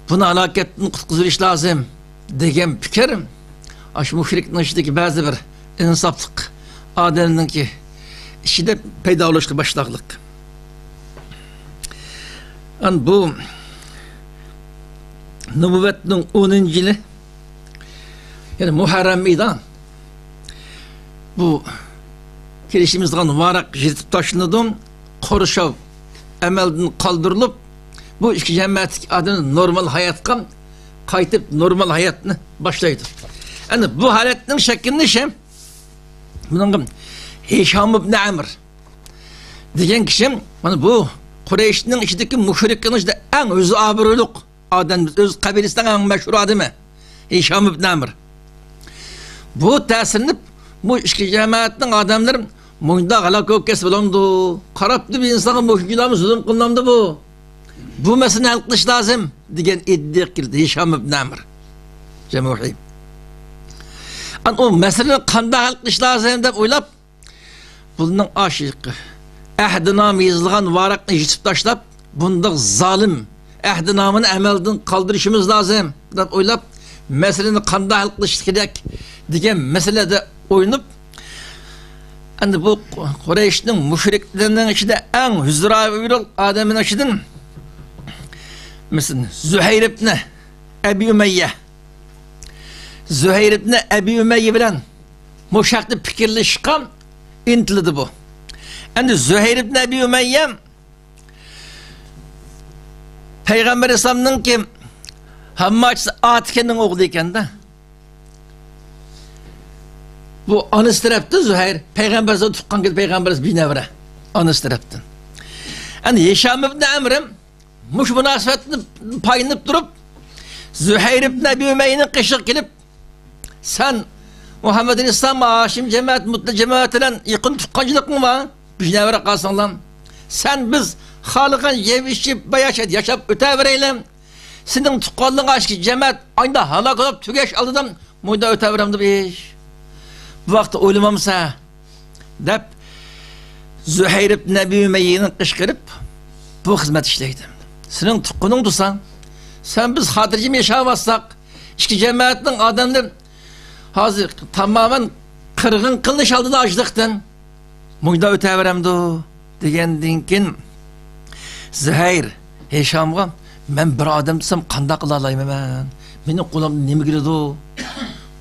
بۇنى ھالاكەتتىن قۇتقۇزۇۋېلىش لازىم، دېگەن پىكىر ئاشۇ مۇشرىكنىڭ ئىچىدىكى بەزى بىر ئىنساپلىق ئادەمنىڭكى ئىچىدە پەيدا بولۇشقا باشلاغلىق. ئان بۇ نۇبۇۋۋەتنىڭ ئونىنچى يىلى، يەنى مۇھەررەم ئېيىدا بۇ كېلىشىمىز دېگەن ۋاراق يىرتىپ تاشلىنىدۇ، قورشاۋ ئەمەلدىن قالدۇرۇلۇپ، بۇ ئىككى جەمەتتىكى ئادەم نورمال ھاياتقا قايتىپ، نورمال ھاياتنى باشلايدۇ. ئەنە بۇ ھالەتنىڭ شەكىللىنىشى، بۇنىڭغا ھىشام ئىبن ئەمر دېگەن كىشى، مانا بۇ قۇرەيشنىڭ ئىچىدىكى مۇشرىكنىڭ ئىچىدە ئەڭ ئۆزى ئابرۇيلۇق ئادەم، ئۆز قەبىلىسىنىڭ ئەڭ مەشھۇر ئادىمى ھىشام ئىبن ئەمر. بۇ تەسىرلىنىپ، بۇ ئىككى جەمەتنىڭ ئادەملىرى مۇنداق ھالاك بولۇپ كەتسە بولامدۇ؟ قاراپلا بىر ئىنسانغا مۇشۇنچىلىكمۇ زۇلۇم قىلىنامدۇ بۇ؟ بۇ مەسىلىنى ھەل قىلىش لازىم، دېگەن ئىدىيەگە كىردى ھىشام ئىبن ئەمر جەمۇھى. ئەنە ئۇ مەسىلىنى قانداق ھەل قىلىش لازىم دەپ ئويلاپ، بۇنىڭ ئاشۇ ئەھدىنامە يېزىلغان ۋاراقنى يىرتىپ تاشلاپ، بۇنداق زالىم ئەھدىنامىنى ئەمەلدىن قالدۇرۇشىمىز لازىم، دەپ ئويلاپ، مەسىلىنى قانداق ھەل قىلىش كېرەك دېگەن مەسىلىدە ئويلىنىپ، ئەمدى بۇ قۇرەيشنىڭ مۇشرىكلىرىنىڭ ئىچىدە ئەڭ ھۆزراۋىرۇل ئادەمنىڭ ئىچىدىن، مەسىلەن، زۇھەير ئىبنى ئەبى ئۇمەييە، زۇھەير ئىبنى ئەبى ئۇمەييە بىلەن مۇشۇ ھەقتە پىكىرلىشىشقا ئىنتىلىدۇ بۇ. ئەمدى زۇھەير ئىبنى ئەبى ئۇمەييە پەيغەمبەر ئەلەيھىسسالامنىڭكى ھامماچىسى ئاتىكەننىڭ ئوغلى ئىكەن-دە. بۇ ئانىسى تەرەپتىن زۇھەير، پەيغەمبەر تۇغقان گېلى، پەيغەمبەر بىنەۋرە. ئانىسى تەرەپتىن. ئەنە ھىشام ئىبن ئەمرىم مۇشۇ مۇناسىۋەتتىن پايدىلىنىپ تۇرۇپ، زۇھەير ئىبن ئەبى ئۇمەييەنىڭ قېشىغا كېلىپ، سەن مۇھەممەد ئەلەيھىسسالام، ھاشىم جەمەت، مۇتتەلىپ جەمەت بىلەن يېقىن تۇغقانچىلىقىڭ بار. بىز نەۋرە قالساڭلار. سەن بىز خالىغان يەپ ئىچىپ، باياشات ياشاپ ئۆتەۋېرەيلى. سېنىڭ تۇغقانلىرىڭ ئاشكى جەمەت ئايدا ھالاك بولۇپ تۈگەش ئالدىدا مۇيدا ئۆتەۋېرەمدۇ بۇ ئىش. بۇ ۋاقىتتا ئويلىمامسەن؟ دەپ، زۇھەير ئىبن ئەبى ئۇمەييەنى قىچقىرىپ، بۇ خىزمەت ئىشلەيدۇ. سېنىڭ تۇغقىنىڭ تۇرساڭ، سەن بىز خاتىرجەم ياشاۋاتساق، ئىچكى جەمەتنىڭ ئادەملىرى ھازىر تامامەن قىرغىن قىلىنىش ئالدىدا ئاچلىقتىن مۇيدا ئۆتەۋېرەمدۇ؟ دېگەندىن كېيىن زۇھەير ھىشامغا، مەن بىر ئادەم تۇتسام قانداق قىلالايمەن مەن؟ مېنىڭ قولۇمدىن نېمە كېلىدۇ؟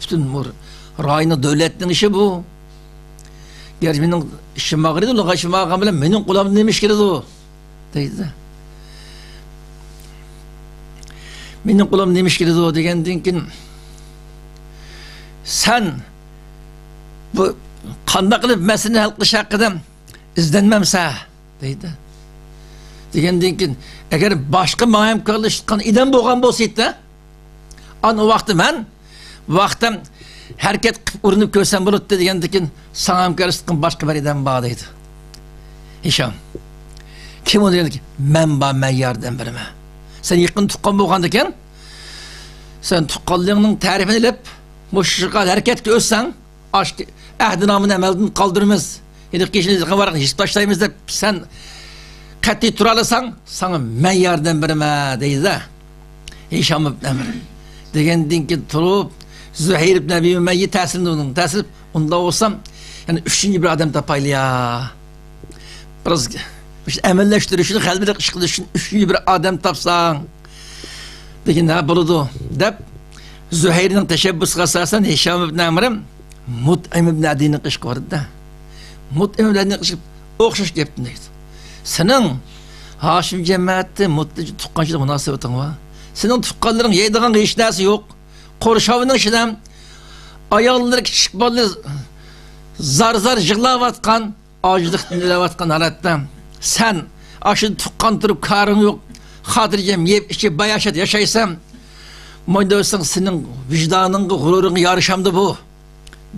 پۈتۈن بۇ رايوننىڭ، دۆلەتنىڭ ئىشى بۇ. گەرچە مېنىڭ ئىشىم ئاغرىيدۇ، لۇغەت ئىشىم ئاغرىغان بىلەن مېنىڭ قولۇمدىن نېمە ئىش كېلىدۇ؟ دەيدۇ. مېنىڭ قولۇمدىن نېمە ئىش كېلىدۇ دېگەندىن كېيىن، سەن بۇ قانداق قىلىپ مەسىلىنى ھەل قىلىش ھەققىدە ئىزدەنمەمسە؟ دەيدۇ. دېگەندىن كېيىن، ئەگەر باشقا ماڭا ھەمكارلىشىدىغان ئادەم بولغان بولسا ئىدى، ئان ئۇ ۋاقىتتا مەن، ۋاقىتتا ھەرىكەت قىلىپ ئۇرۇنۇپ كۆرسەم بولاتتى دېگەندىن كېيىن، ساڭا ھەمكارلىشىدىغان باشقا بىر ئادەم بار دەيدۇ. ھىشام، كىم ئۇ دېگەندىن كېيىن، مەن بار، مەن ياردەم بېرىمەن. سەن يېقىن تۇغقان بولغاندىكىن، سەن تۇغقانلىقىڭنىڭ تەرىپىنى ئېلىپ، مۇشۇ ھەرىكەتكە ئۆتسەڭ، ئاشۇ ئەھدىنامىنى ئەمەلدىن قالدۇرىمىز. ھېلىقى كىشىنى يىقىپ تاشلايمىز دەپ سەن قەتئىي تۇرالىساڭ، ساڭا مەن ياردەم بېرىمەن دەيدۇ-دە. ھىشام ئىبن ئەمر. دېگەندىن كېيىن تۇرۇپ، زۇھەير ئىبن ئەبى ئۇمەييە تەسىرلىنىپ، تەسىرلىنىپ، ئۇنداق بولسا، يەنە ئۈچىنچى بىر ئادەم تاپايلى يا. بىراز مۇشۇ ئەمەللەشتۈرۈشنى، غەلىبىلىك ئىش قىلىشنى ئۈچىنچى بىر ئادەم تاپساڭ، دېگەن، ھە، بولىدۇ، دەپ، زۇھەيرنىڭ تەشەببۇسىغا ئاساسەن، ھىشام ئىبن ئەمرىم مۇتئىم ئىبن ئەدىينىڭ قېشىغا باردى-دە. مۇتئىم ئىبن ئەدىينىڭ قېشىغا ئوخشاش گەپنى دەيدۇ. سېنىڭ ھاشىم جەمەتى مۇتتەلىپ تۇغقانچىلىق مۇناسىۋىتىڭ بار. سېنىڭ تۇغقانلىرىڭ يەيدىغان ھېچ نەرسە يوق. قورشاۋنىڭ ئىچىدە ئاياللىرى، كىچىك بالىلىرى زار-زار يىغلاۋاتقان، ئاجلىقتىن ئۆلۈۋاتقان ھالەتتە سەن ئاشۇ تۇغقان تۇرۇپ كارىڭ يوق، خاتىرجەم يەپ ئىچىپ باياشات ياشايسەن، مۇنداق دېسەڭ سېنىڭ ۋىجدانىڭغا، غۇرۇرۇڭغا يارىشامدۇ بۇ؟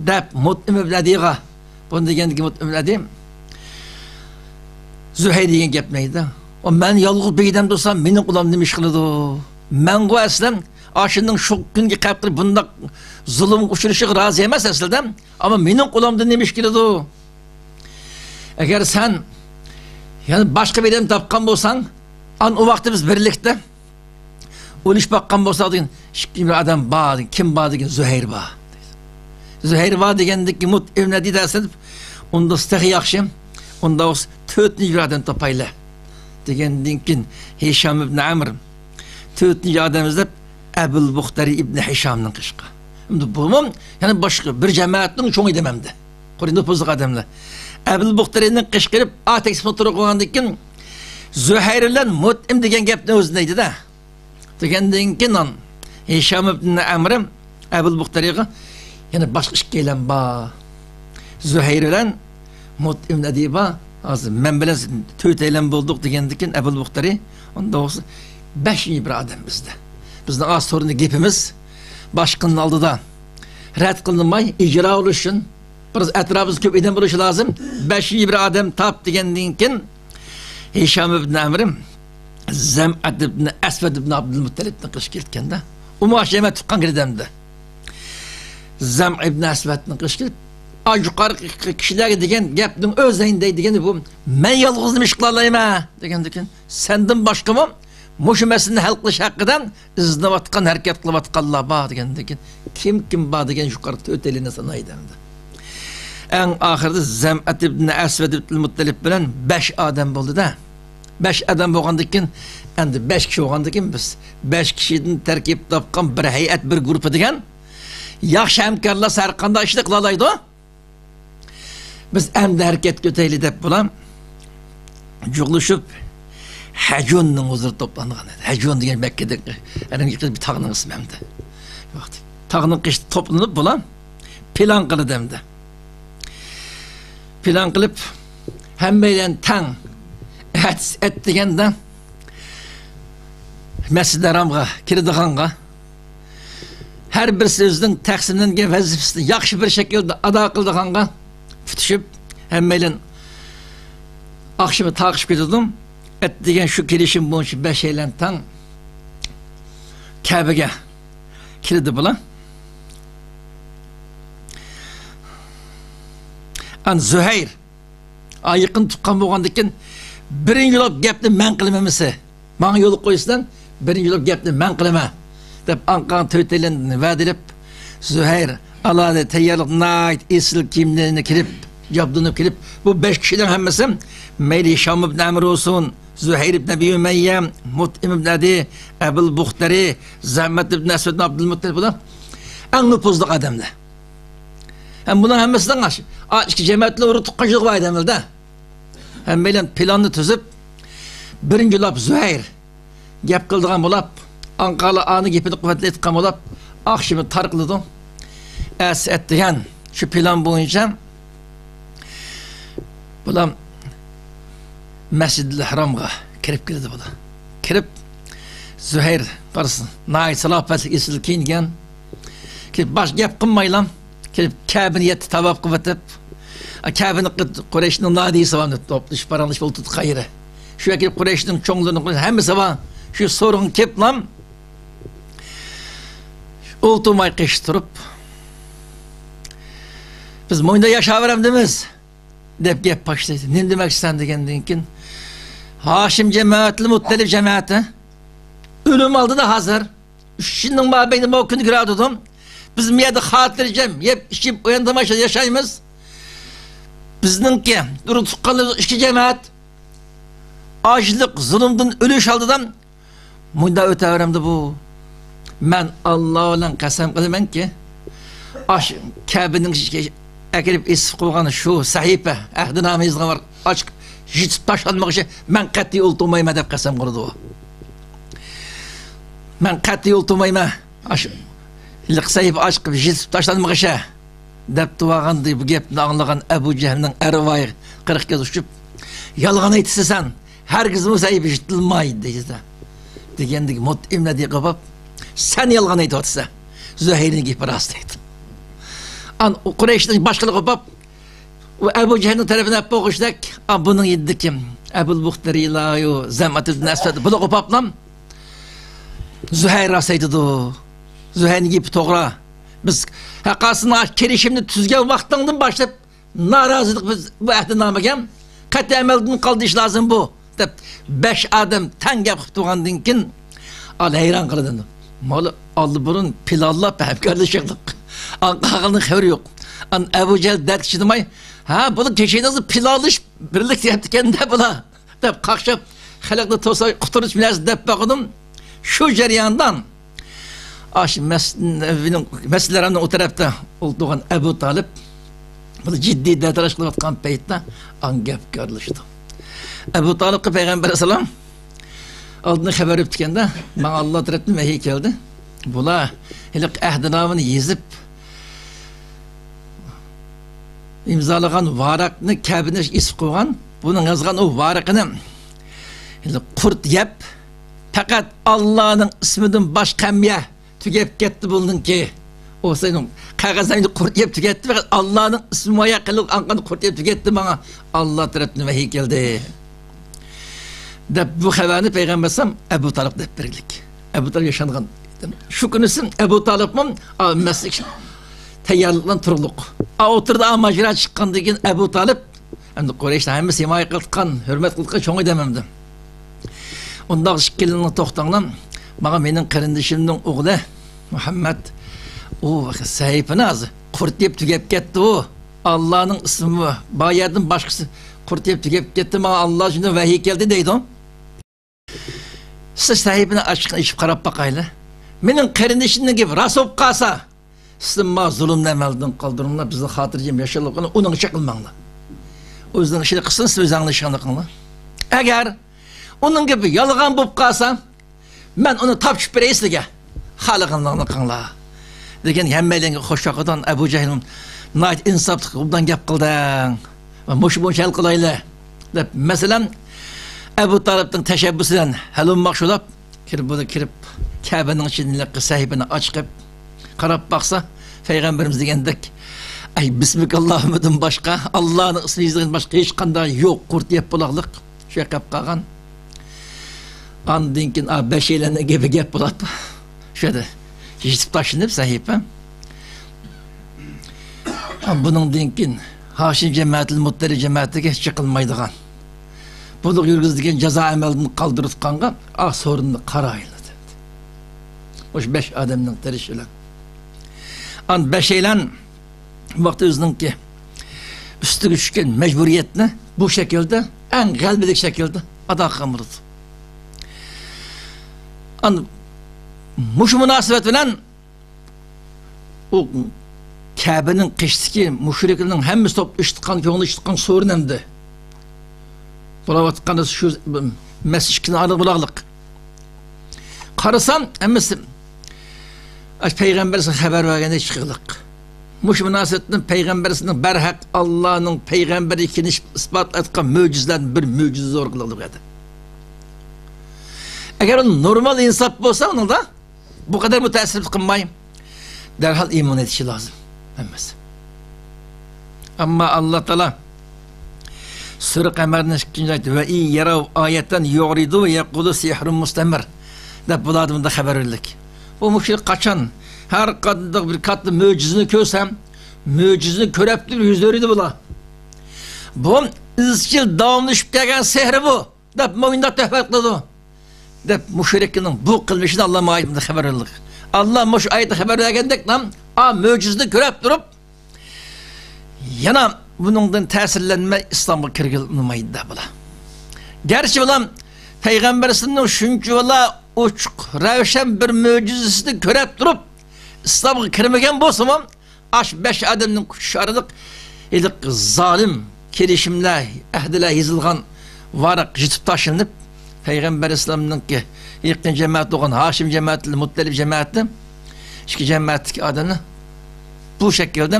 دەپ مۇتئىم ئىبن ئەدىيغا بۇنى دېگەندىكىن مۇتئىم ئىبن ئەدىي زۇھەير دېگەن گەپنى دەيدۇ. ئۇ مەن يالغۇز بىر ئادەم تۇرسام مېنىڭ قولۇمدىن نېمە ئىش قىلىدۇ؟ مەنغۇ ئەسلى ئاشۇنىڭ شۇ كۈنگە قەپ قىلىپ بۇنداق زۇلۇمغا ئۇچرىشىغا رازى ئەمەس ئەسلىدە. ئەمما مېنىڭ قولۇمدىن نېمە ئىش كېلىدۇ؟ ئەگەر سەن يەنە باشقا بىر ئادەم تاپقان بولساڭ، ئان ئۇ ۋاقىتتا بىز بىرلىكتە ئويلىشىپ باققان بولساق دېگەن، ئىككى بىر ئادەم بار دېگەن، كىم بار دېگەن، زۇھەير بار. زۇھەير بار دېگەندىكى مۇتئىم ئىبن ئەدىي دەسەن، ئۇنداق تېخى ياخشى، ئۇنداق بولسا تۆتىنچى بىر ئادەم تاپايلى دېگەندىن كېيىن ھىشام ئىبن ئەمر تۆتىنچى ئادەم ئىزدەپ، ئەبۇل بۇختەرى ئىبن ھىشامنىڭ قېشىغا. ئەمدى بۇمۇ يەنە باشقا بىر جەمەتنىڭ چوڭ ئادەم ئەمدى. قۇرى نوپۇزلۇق ئادەملەر. ئەبۇل بۇختەرىنىڭ قېشىغا كىرىپ، ئا تەكلىپنى ئوتتۇرىغا قويغاندىن كېيىن، زۇھەير بىلەن مۇتئىم دېگەن گەپنى ئۆزى دەيدۇ-دە. دېگەندىن كېيىن ھىشام ئىبن ئەمر ئەبۇل بۇختەرىگە يەنە باشقا ئىككىيلەن بار. زۇھەير بىلەن مۇتئىم ئەدىي بار. ھازىر مەن بىلەن سىز تۆتەيلەن بولدۇق دېگەندىن كېيىن ئەبۇل بۇختەرى، ئۇنداق بولسا بەشىنچى بىر ئادەم بىزدە. بىزنىڭ ئاز سورۇندا گېپىمىز باشقىنىڭ ئالدىدا رەت قىلىنماي، ئىجرا بولۇشۇن، بىر ئەتراپىمىزدا كۆپ ئادەم بولۇشى لازىم. بەشىنچى بىر ئادەم تاپ دېگەندىن كېيىن ھىشام ئىبن ئەمر زەمئەت ئىبن ئەسۋەد ئىبن ئابدۇلمۇتتەلىبنىڭ قېشىغا كەتكەندە، ئۇمۇ ئاشۇ يەرگە تۇغقان گېلى ئادەمدى. زەمئە ئىبن ئەسۋەدنىڭ قېشىغا كېلىپ، ئا يۇقىرىقى كىشىلەرگە دېگەن گەپنىڭ ئۆزىنى دەي دېگەندە، بۇ مەن يالغۇزلا ئىش قىلالايمەن دېگەندىكىن، سەندىن باشقىمۇ مۇشۇ مەسىلىنى ھەل قىلىش ھەققىدە ئىزدىنىۋاتقان، ھەرىكەت قىلىۋاتقانلار بار دېگەندىكىن، كىم كىم بار دېگەن يۇقىرىقى تۆتەيلەننى سانايدۇ ئەمدى. ئەڭ ئاخىرىدا زەمئەت ئىبن ئەسۋەد ئىبن مۇتتەلىب بىلەن بەش ئادەم بولدى-دە. بەش ئادەم بولغاندىن كېيىن، ئەمدى بەش كىشى بولغاندىن كېيىن بىز بەش كىشىدىن تەركىب تاپقان بىر ھەيئەت، بىر گۇرۇپپا دېگەن ياخشى ھەمكارلار ھەر قانداق ئىشنى قىلالايدۇ. بىز ئەمدى ھەرىكەتكە ئۆتەيلى دەپ بۇلار جۇغلىشىپ، ھەجۇننىڭ ھۇزۇرىدا توپلانغان ئىدى. ھەجۇن دېگەن مەككىدىكى ھەرەمگە يېقىن بىر تاغنىڭ ئىسمى ئەمدى. ۋاقتى. تاغنىڭ قېشىدا توپلىنىپ، بۇلار پىلان قىلدى ئەمدى. پىلان قىلىپ، ھەممەيلەن تەڭ ئەت-، ئەتىگەندە مەسجىدى ھارامغا كىرىدىغانغا، ھەر بىرسى ئۆزىنىڭ تەقسىملەنگەن ۋەزىپىسىنى ياخشى بىر شەكىلدە ئادا قىلىدىغانغا پۈتۈشۈپ، ھەممەيلەن ئاخشىمى تارقىشىپ كېتىدۇ. ئەتىگەن شۇ كېلىشىم بويىچە بەشەيلەن تەڭ كەبىگە كىردى بۇلار. ئان زۇھەير، ئا، يېقىن تۇغقان بولغاندىكىن، بىرىنچى بولۇپ گەپنى مەن قىلىمەن مىسى. ماڭا يول قويسىلەر، بىرىنچى بولۇپ گەپنى مەن قىلىمەن، دەپ ئاڭقاغا تۆتەيلەن ۋەدە ئېلىپ، زۇھەير ئالاھىدە تەييارلىق، ناھايىتى ئېسىل كىيىملىرىنى كىيىپ، جابدۇنۇپ كېلىپ، بۇ بەش كىشىنىڭ ھەممىسى، مەيلى ھىشام ئىبن ئەمر بولسۇن، زۇھەير ئىبن ئەبى ئۇمەييە، مۇتئىم ئىبن ئەدى، ئەبۇل بۇختەرى، زەمئەت ئىبن ئەسۋەد ئىبن ئابدۇلمۇتتەلىپ، بۇلار ئەڭ نوپۇزلۇق ئادەملەر. ھەم بۇنىڭ ھەممىسىنىڭ ئاش-، ئا، ئىككى جەمەتنىڭ ئۇرۇق تۇغقانچىلىقى بار ئادەملەر-دە. ھەممەيلەن پىلاننى تۈزۈپ، بىرىنچى بولاپ زۇھەير گەپ قىلىدىغان بولاپ، ئاڭقاغا ئانىڭ گېپىنى قۇۋۋەتلەيدىغان بولاپ، ئاخشىمى تارقىلىدۇ. ئەتىسى ئەتىگەن شۇ پىلان بويىچە بۇلار مەسجىدىل ھارامغا كىرىپ كېلىدۇ بۇلار. كىرىپ، زۇھەير قارىسا، ناھايىتى سالاپەتلىك، ئېسىل كىيىنگەن. كىرىپ، باش گەپ قىلمايلا، كىرىپ، كەبىنى يەتتە تاۋاپ قىلىۋېتىپ، كەبىنى قۇرەيشنىڭ نادىيىسى بار، توپلىشىپ، پاراڭلىشىپ ئولتۇردى قايرى. شۇ يەرگە كېلىپ، قۇرەيشنىڭ چوڭلىرىنىڭ ھەممىسى بار. شۇ سورۇنغا كېلىپلا، ئولتۇرماي قېشى تۇرۇپ، بىز مۇنداق ياشاۋېرەمدىمىز؟ دەپ گەپ باشلايدۇ. نېمە دېمەكچىسەن دېگەندىن كېيىن، ھاشىم جەمەتى، مۇتتەلىپ جەمەتى ئۆلۈم ئالدىدا ھازىر. ئۈچ يىلنىڭ مابەينىدە ماۋۇ كۈننى كۆرۈۋاتىدۇ. بىز بۇ يەردە خاتىرجەم يەپ ئىچىپ ئويۇن تاماشا ياشايمىز. بىزنىڭكى ئۇرۇق تۇغقانلىرىمىز ئىككى جەمەت ئاچلىق، زۇلۇمدىن ئۆلۈش ئالدىدا مۇنداق ئۆتەۋېرەمدۇ بۇ؟ مەن ئاللا بىلەن قەسەم قىلىمەنكى، ئاشۇ كەبىنىڭ ئىچىگە ئەكىرىپ ئېسىپ قويغان شۇ سەھىپە، ئەھدىنامە يېزىلغان ۋاراق ئاچىقىپ يىتىپ تاشلانمىغۇچە مەن قەتئىي ئولتۇرمايمەن دەپ قەسەم قىلىدۇ. مەن قەتئىي ئولتۇرمايمەن. ئاشۇ ھېلىقى سەھىپە ئاچىقىپ يىتىپ تاشلانمىغۇچە دەپ تۇرغاندا، بۇ گەپنى ئاڭلىغان ئەبۇ جەھىلنىڭ ئەرۋاھى قىرىق كۆز ئۇچۇپ، يالغان ئېيتىسەن سەن، ھەرگىزمۇ سەھىپە يىتىلمايدۇ دېدى. دېگەندىكى مۇتئىم نەدىقە بولۇپ، سەن يالغان ئېيتىۋاتىسەن، زۇھەيرنىڭ گېپى راست دەيدۇ. ئان قۇرەيشنىڭ باشقىلىقى بولۇپ، ئۇ ئەبۇ جەھىلنىڭ تەرىپىنى ئەپ بولغۇچىدەك، ئا، بۇنىڭ يېنىدىكى ئەبۇل بۇختەرىلايۇ، زەمئەت ئىبن ئەسۋەد، بۇلارغا قوپاپلام، زۇھەير راست ئېيتىدۇ. زۇھەيرنىڭ گېپى توغرا. بىز ھەققاسىنىڭ كېلىشىمنى تۈزگەن ۋاقتىڭدىن باشلاپ نارازىلىق، بىز بۇ ئەھدىنامىگە قەتئىي ئەمەلدىن قالدۇرۇش لازىم بۇ، دەپ بەش ئادەم تەڭ گەپ قىلىپ تۇرغاندىن كېيىن، ئالا ھەيران قالىدۇ. مانا ئاللىبۇرۇن پىلانلاپ ھەمكارلىشىقلىق. ئاڭقاغىنىڭ خەۋىرى يوق. ئان ئەبۇ جەھىل دەردكە چىدىماي، ھە، بۇنى كېچىنىڭىزدا پىلانلىشىپ بىرلىكتە يەپتىكەن-دە بۇلار، دەپ قاقشاپ، خەلقنى توسا قۇتۇلۇش بىلەن دەپ باقىدۇ. شۇ جەرياندا ئاشۇ مەس-، نەبىنىڭ، مەسجىدى ھارامنىڭ ئۇ تەرەپتە ئولتۇرغان ئەبۇ تالىپ، بۇ جىددىي دەتالاش قىلىۋاتقان پەيتتە ئان گەپكە ئارىلىشىدۇ. ئەبۇ تالىپقا پەيغەمبەر ئەلەيھىسسالام ئالدىن خەۋەر بېرىپتىكەن-دە، ماڭا ئاللا تەرەپتىن ۋەھىي كەلدى. بۇلار ھېلىقى ئەھدىنامىنى يېزىپ، ئىمزالىغان ۋاراقنى كەبىنى ئېسىپ قويغان. بۇنىڭ يازغان ئۇ ۋارىقىنى قۇرت يەپ، پەقەت ئاللانىڭ ئىسمىدىن باشقا ھەممە يەر تۈگەپ كەتتى بۇنىڭكى. ئۇ سېنىڭ قەغەزلەرنى قۇرت يەپ تۈگەتتى، پەقەت ئاللانىڭ ئىسمى مايا قىلىپ ئانقانى قۇرت يەپ تۈگەتتى، ماڭا ئاللا تەرەپتىن ۋەھىي كەلدى، دەپ بۇ خەۋەرنى پەيغەمبەر ئەلەيھىسسالام ئەبۇ تالىپ دەپ بەرگىلىك. ئەبۇ تالىپ ياشانغان. شۇ كۈنىسى ئەبۇ تالىپمۇ مەسچىتكە تەييارلىق بىلەن تۇرۇقلۇق. ئا، ئوتتۇرىدا ئا ماجىرا چىققاندىن كېيىن ئەبۇ تالىپ، ئەمدى قۇرەيشلار ھەممىسى ھىمايە قىلىدىغان، ھۆرمەت قىلىدىغان چوڭ ئادەم ئەمدى. ئۇنداق ئىككىلىنىڭ توختاڭلار، ماڭا مېنىڭ قېرىندىشىمنىڭ ئوغلى مۇھەممەد، ئۇ سەھىپىنى ھازىر قۇرت يەپ تۈگەپ كەتتى ئۇ. ئاللانىڭ ئىسمى بار يەردىن باشقىسى قۇرت يەپ تۈگەپ كەتتى، ماڭا ئاللا ئۈچۈن ۋەھىي كەلدى دەيدۇ. سىز سەھىپىنى ئاچقىن ئېچىپ قاراپ باقايلى. مېنىڭ قېرىندىشىمنىڭ گېپى راست بولۇپ قالسا، سىز ماڭا زۇلۇمنى ئەمەلدىن قالدۇرۇڭلار، بىزنى خاتىرجەم ياشاۋالغىلى، ئۇنىڭ ئىشى قىلماڭلار. ئۆزىنىڭ ئىشىنى قىلسۇن، سىز ئۆزۈڭنىڭ ئىشىڭنى قىلىڭلار. ئەگەر ئۇنىڭ گېپى يالغان بولۇپ قالسا، مەن ئۇنى تاپشۇرۇپ بېرەي سىلىگە. خالىغىنىڭلارنى قىلىڭلار. لېكىن ھەممەيلەنگە خوش چاقىدىغان ئەبۇ جەھىل ناھايىتى ئىنساپلىق، ئوبدان گەپ قىلدىڭ. مۇشۇ بويىچە ھەل قىلايلى، دەپ، مەسىلەن، ئەبۇ تالىپنىڭ تەشەببۇسى بىلەن ھەل بولماقچى بولۇپ، كىرىپ، بۇ كىرىپ، كەبىنىڭ ئىچىدىن ھېلىقى سەھىپىنى ئاچىقىپ، قاراپ باقسا، پەيغەمبىرىمىز دېگەندەك، ئەي، بىسمىكاللاھۇممىدىن باشقا، ئاللانىڭ ئىسمى يېزىلغان باشقا ھېچقانداق يوق، قۇرت يەپ بولاقلىق. شۇ يەرگە كەپ قالغان. ئاندىن كېيىن، ئا، بەشەيلەننىڭ گېپى گەپ بولاپ، شۇ يەردە يېتىپ تاشلىنىپ سەھىپە. ئا، بۇنىڭدىن كېيىن ھاشىم جەمەتى، مۇتتەلىپ جەمەتىگە ھېچ چېقىلمايدىغان، بۇلۇق يۈرگۈزىدىغان جازا ئەمەلدىن قالدۇرۇۋاتقانغا، ئا، سورۇننى قارايلى دېدى. مۇشۇ بەش ئادەمنىڭ تىرىشى بىلەن. ئان بەشەيلەن ۋاقتى ئۆزىنىڭكى ئۈستىگە چۈشكەن مەجبۇرىيەتنى بۇ شەكىلدە، ئەڭ غەلىبىلىك شەكىلدە ئادا قىلغان بولىدۇ. ئان مۇشۇ مۇناسىۋەت بىلەن ئۇ كەبىنىڭ قېشىدىكى مۇشرىكلارنىڭ ھەممىسى توپ ئىشتىقان، كۆڭلى ئىشتىقان سورۇن ئەمدى. بولاۋاتقان شۇ مەسچىتكىنى ئارىغا بولاغلىق. قارىسام، ھەممىسى ئاشۇ پەيغەمبەرسىگە خەۋەر بەرگەندەك چىقىغلىق. مۇشۇ مۇناسىۋەتتىن پەيغەمبەرسىنىڭ بەرھەق ئاللانىڭ پەيغەمبىرى ئىكەنلىكىنى ئىسپاتلايدىغان مۆجىزىلەردىن بىر مۆجىزە زور قىلىغلىق ئىدى. ئەگەر ئۇ نورمال ئىنساپ بولسا ئۇنىڭدا، بۇ قەدەر مۇتەئەسسىپلىك قىلماي، دەرھال ئىمان ئېيتىشى لازىم ھەممىسى. ئەمما ئاللا تائالا سۈرە قەمەرنىڭ ئىككىنچى ئايىتى، «ۋە ئىن يەرەۋ ئايەتەن يۇئرىدۇ ۋە يەقۇلۇ سىھرۇن مۇستەمىر» دەپ، بۇلاردا بۇنداق خەۋەر بەرلىك. بۇ مۇشرىك قاچان ھەر قانداق بىر كاتتا مۆجىزىنى كۆرسە، مۆجىزىنى كۆرۈپ تۇرۇپ يۈز ئۆرۈيدۇ بۇلار. بۇ ئىزچىل داۋاملىشىپ كەلگەن سېھرى بۇ. دەپ مۇنداق تۆھمەت قىلىدۇ، دەپ مۇشرىكنىڭ بۇ قىلمىشىنى ئاللا مايىمدا خەۋەر بەردى. ئاللا مۇشۇ ئايەتتە خەۋەر بەرگەندەك، ئا مۆجىزىنى كۆرۈپ تۇرۇپ، يەنە بۇنىڭدىن تەسىرلەنمەي ئىسلامغا كىرگىلى ئۇنىمايدۇ دەپ بۇلار. گەرچە بۇلار پەيغەمبەر ئەلەيھىسسالامنىڭ شۇنچە بۇلا ئوچۇق، رەۋشەن بىر مۆجىزىسىنى كۆرۈپ تۇرۇپ، ئىسلامغا كىرمىگەن بولسىمۇ، ئاشۇ بەش ئادەمنىڭ كۈچى ئارىلىق ھېلىقى زالىم كېلىشىملەر، ئەھدىلەر يېزىلغان ۋاراق يېتىپ تاشلىنىپ، پەيغەمبەر ئەلەيھىسسالامنىڭكى يېقىن جەمەتى بولغان ھاشىم جەمەتى، مۇتتەلىپ جەمەتى، ئىككى جەمەتتىكى ئادەملەر بۇ شەكىلدە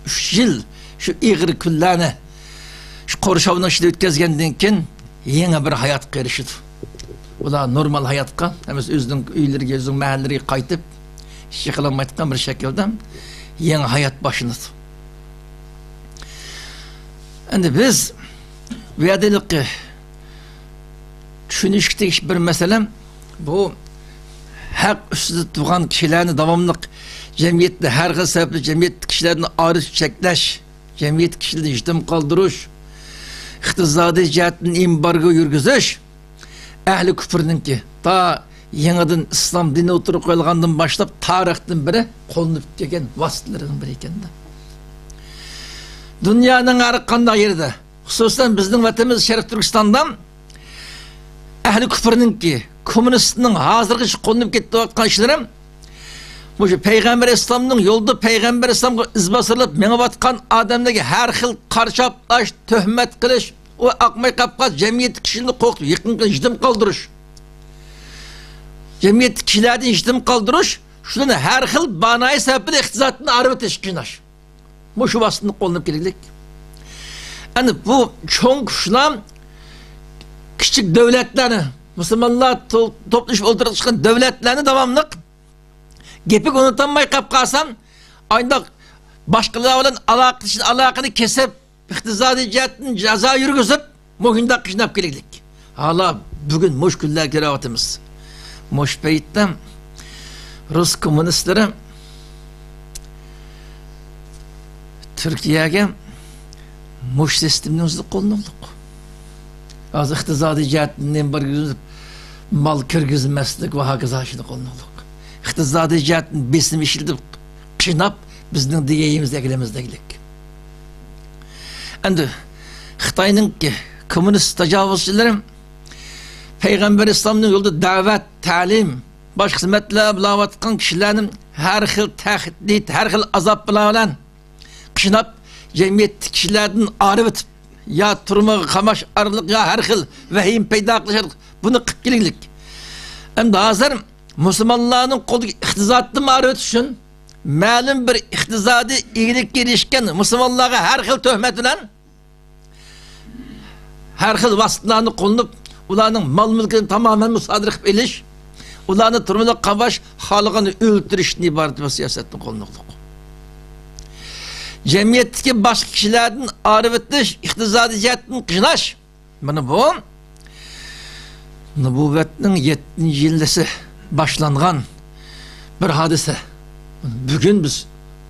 ئۈچ يىل شۇ ئېغىر كۈنلەرنى شۇ قورشاۋنىڭ ئىچىدە ئۆتكەزگەندىن كېيىن، يېڭى بىر ھاياتقا ئېرىشىدۇ. ئۇلار نورمال ھاياتقا، ھەممىسى ئۆزىنىڭ ئۆيلىرىگە، ئۆزىنىڭ مەھەللىلىرىگە قايتىپ، ئىش قىلالمايدىغان بىر شەكىلدە يېڭى ھايات باشلىنىدۇ. ئەمدى بىز بۇ يەردە ھېلىقى چۈشىنىشكە تېگىشلىك بىر مەسىلە، بۇ ھەق ئۈستىدە تۇرغان كىشىلەرنى داۋاملىق جەمئىيەتتە ھەر خىل سەۋەبلەر جەمئىيەتتىكى كىشىلەردىن ئايرىش، چەكلەش، جەمئىيەتتىكى كىشىلەرنى يېتىم قالدۇرۇش، ئىقتىسادىي جەھەتتىن ئېمبارگو يۈرگۈزۈش ئەھلى كۇپرنىڭكى، تا يېڭىدىن ئىسلام دىنى ئوتتۇرىغا قويۇلغاندىن باشلاپ تارىختىن بېرى قوللىنىپ كەلگەن ۋاسىتىلىرىنىڭ بىرى ئىكەن. دۇنيانىڭ ھەر قانداق يېرىدە، خۇسۇسەن بىزنىڭ ۋەتىنىمىز شەرقىي تۈركىستاندا ئەھلى كۇپرنىڭكى، كوممۇنىستنىڭ ھازىرغىچە قوللىنىپ كېتىۋاتقان ئىشلىرى، مۇشۇ پەيغەمبەر ئەلەيھىسسالامنىڭ يولىدا پەيغەمبەر ئەلەيھىسسالامغا ئىزباسارلىق مېڭىۋاتقان ئادەملەرگە ھەر خىل قارشاپ تاش، تۆھمەت قىلىش، ئۇ ئاقماي قاپقان جەمئىيەتتىكى كىشىلەرنى قورقۇتۇپ يېقىن قىلىش، يېتىم قالدۇرۇش. جەمئىيەتتىكى كىشىلەردىن يېتىم قالدۇرۇش، شۇلارنى ھەر خىل بانايى سەۋەب بىلەن ئىقتىسادتىن ئايرىۋېتىش، قىيناش. مۇشۇ ۋاسىتىنى قوللىنىپ كېلىگلىك. ئەمدى بۇ چوڭ كۈچلەر كىچىك دۆلەتلەرنى، مۇسۇلمانلار تو-، توپلىشىپ ئولتۇرۇشقان دۆلەتلەرنى داۋاملىق گېپىگە ئۇنىتالماي قاپ قالسام، ئانداق باشقىلار بىلەن ئالاقىدىشىدىن ئالاقىنى كېسىپ، ئىقتىسادىي جەھەتتىن جازا يۈرگۈزۈپ، مۇشۇنداق قىيناپ كېلىگلىك. ھالا بۈگۈن مۇشۇ كۈنلەرگە كىرىۋاتىمىز. مۇشۇ پەيتتە رۇس كوممۇنىستلىرى تۈركىيەگە مۇشۇ سىستېمىنى ئۆزى قوللىنىۋاتىدۇ. ھازىر ئىقتىسادىي جەھەتتىن نېمە بار، مال كىرگۈزمەسلىك ۋە ھاكازا ئىشىنى قوللىنىۋاتىدۇ. ئىقتىسادىي جەھەتتىن بېسىم ئىشلىتىپ، قىيناپ، بىزنىڭ دېگىنىمىزنى ئەكلەمىز دەگلىك. ئەمدى خىتاينىڭ كوممۇنىست تاجاۋۇزچىلىرى پەيغەمبەر ئەلەيھىسسالامنىڭ يولىدا دەۋەت، تەلىم، باشقا خىزمەتلەر بىلەۋاتقان كىشىلەرنى ھەر خىل تەھدىت، ھەر خىل ئازاب بىلەن قىيناپ، جەمئىيەتتىكى كىشىلەردىن ئايرىۋېتىپ، يا تۈرمىگە قاماش ئارقىلىق، يا ھەر خىل ۋەھىمە پەيدا قىلىش ئارقىلىق بۇنى قىلىپ كېلىگلىك. ئەمدى ھازىر مۇسۇلمانلارنىڭ قولىدىكى ئىقتىسادىي مائارىپ ئۈچۈن مەلۇم بىر ئىقتىسادىي ئىگىلىككە ئېرىشكەن مۇسۇلمانلارغا ھەر خىل تۆھمەت بىلەن، ھەر خىل ۋاسىتىلەرنى قوللىنىپ، ئۇلارنىڭ مال-مۈلكىنى تامامەن مۇسادىرە قىلىپ ئېلىش، ئۇلارنى تۈرمىلەرگە قاماش، خالىغاننى ئۆلتۈرۈشتىن ئىبارەت بىر سىياسەتنى قوللىنىۋاتىدۇ. جەمئىيەتتىكى باشقا كىشىلەردىن ئايرىۋېتىش، ئىقتىسادىي جەھەتتىن قىيناش، مانا بۇ نۇبۇۋۋەتنىڭ يەتتىنچى يىللىسى باشلانغان بىر ھادىسە. بۈگۈن بىز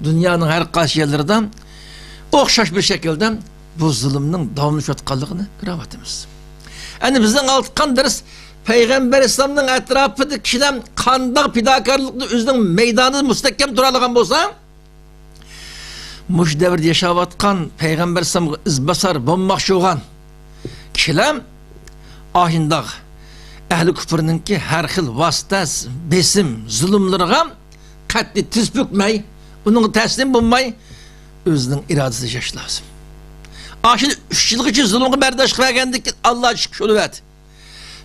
دۇنيانىڭ ھەر قايسى يەرلىرىدە ئوخشاش بىر شەكىلدە بۇ زۇلۇمنىڭ داۋاملىشىۋاتقانلىقىنى كۆرۈۋاتىمىز. ئەنە بىزنىڭ ئالدىغا دەرس، پەيغەمبەر ئەلەيھىسسالامنىڭ ئەتراپىدىكى كىشىلەر قانداق پىداكارلىقنى ئۆزىنىڭ مەيدانىدا مۇستەھكەم تۇرالىغان بولسا، مۇشۇ دەۋردە ياشاۋاتقان پەيغەمبەر ئەلەيھىسسالامغا ئىزباسار بولماقچى بولغان كىشىلەر ئاشۇنداق ئەھلى كۇپرنىڭكى ھەر خىل ۋاسىتە، بېسىم، زۇلۇملىرىغا قەتئىي تىز پۈكمەي، ئۇنىڭغا تەسلىم بولماي، ئۆزىنىڭ ئىرادىسىدە ياشاش لازىم. ئاشۇ ئۈچ يىلغىچە زۇلۇمغا بەرداشلىق بەرگەندىن كېيىن، ئاللا شۈكۈر، شۇنى بەردى.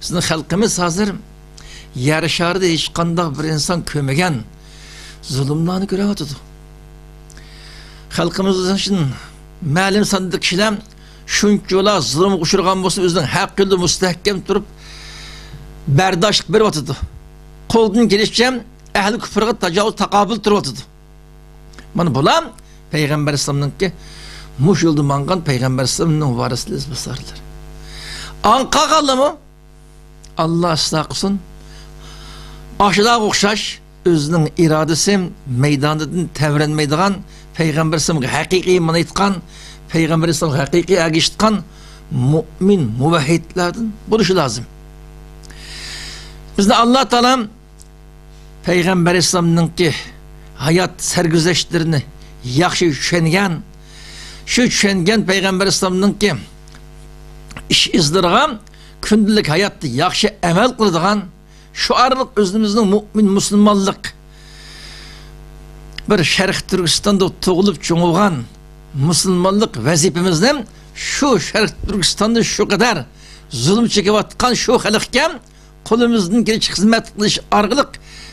بىزنىڭ خەلقىمىز ھازىر يەر شارىدا ھېچقانداق بىر ئىنسان كۆرمىگەن زۇلۇملارنى كۆرۈۋاتىدۇ. خەلقىمىزدىن مەلۇم ساندا كىشىلەر شۇنچىۋالا زۇلۇمغا ئۇچرىغان بولسا، ئۆزىنىڭ ھەق يولىدا مۇستەھكەم تۇرۇپ، بەرداشلىق بېرىۋاتىدۇ. قولىدىن كېلىشىچە ئەھلى كۇپرغا تاجاۋۇز، تاقابىل تۇرۇۋاتىدۇ. مانا بۇلار پەيغەمبەر ئەلەيھىسسالامنىڭكى مۇشۇ يولدا ماڭغان پەيغەمبەر ئەلەيھىسسالامنىڭ ۋارىسلىرى، ئىزباسارلىرى. ئاڭ قالغانلارمۇ؟ ئاللا ئىسلاھ قىلسۇن. ئاشۇلارغا ئوخشاش ئۆزىنىڭ ئىرادىسى مەيدانىدىن تەۋرەنمەيدىغان، پەيغەمبەر ئەلەيھىسسالامغا ھەقىقىي ئىمان ئېيتقان، پەيغەمبەر ئەلەيھىسسالامغا ھەقىقىي ئەگىشىپ ئاتقان مۇئمىن مۇۋەھھىدلەردىن بولۇشى لازىم. بىزنى ئاللا تائالا پەيغەمبەر ئەلەيھىسسالامنىڭكى ھايات سەرگۈزەشتلىرىنى ياخشى چۈشەنگەن، شۇ چۈشەنگەن پەيغەمبەر ئەلەيھىسسالامنىڭكى ئىش ئىزلىرىغا كۈندىلىك ھاياتتا ياخشى ئەمەل قىلىدىغان، شۇ ئارقىلىق ئۆزىمىزنىڭ مۇئمىن مۇسۇلمانلىق، بىر شەرقىي تۈركىستاندا تۇغۇلۇپ چوڭ بولغان مۇسۇلمانلىق ۋەزىپىمىزنى شۇ شەرقىي تۈركىستاندا شۇ قەدەر زۇلۇم چېكىۋاتقان شۇ خەلققە قولىمىزدىن كېلىشىچە خىزمەت قىلىش ئارقىلىق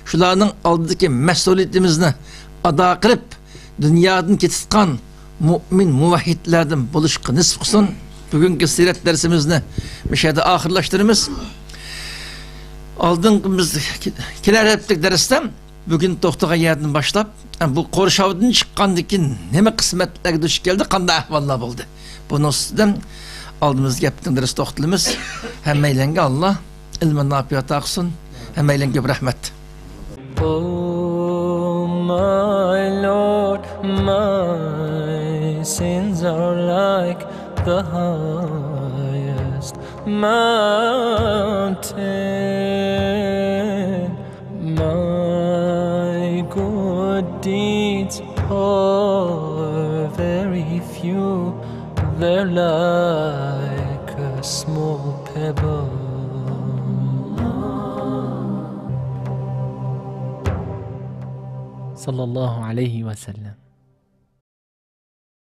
شۇلارنىڭ ئالدىدىكى مەسئۇلىيىتىمىزنى ئادا قىلىپ، دۇنيادىن كېتىۋاتقان مۇئمىن مۇۋەھھىدلەردىن بولۇشقا نېسىپ قىلسۇن. بۈگۈنكى سىرەت دەرسىمىزنى مۇشۇ يەردە ئاخىرلاشتۇرىمىز. ئالدىنقى بىز كېلەر ھەپتىلىك دەرستە بۈگۈن توختىغان يەردىن باشلاپ، بۇ قورشاۋدىن چىققاندىن كېيىن نېمە قىسمەتلەرگە دۇچ كەلدى، قانداق ئەھۋاللار بولدى؟ بۇنىڭ ئۈستىدە ئالدىمىزدىكى ھەپتىنىڭ دەرسىدە توختىلىمىز. ھەممەيلەنگە ئاللا ئىلمى ناپىيە ئاتا قىلسۇن. ھەممەيلەنگە كۆپ رەھمەت. Oh my Lord, my sins are like the highest mountain. My good deeds are very few, they're like a small pebble. صلى الله عليه وسلم.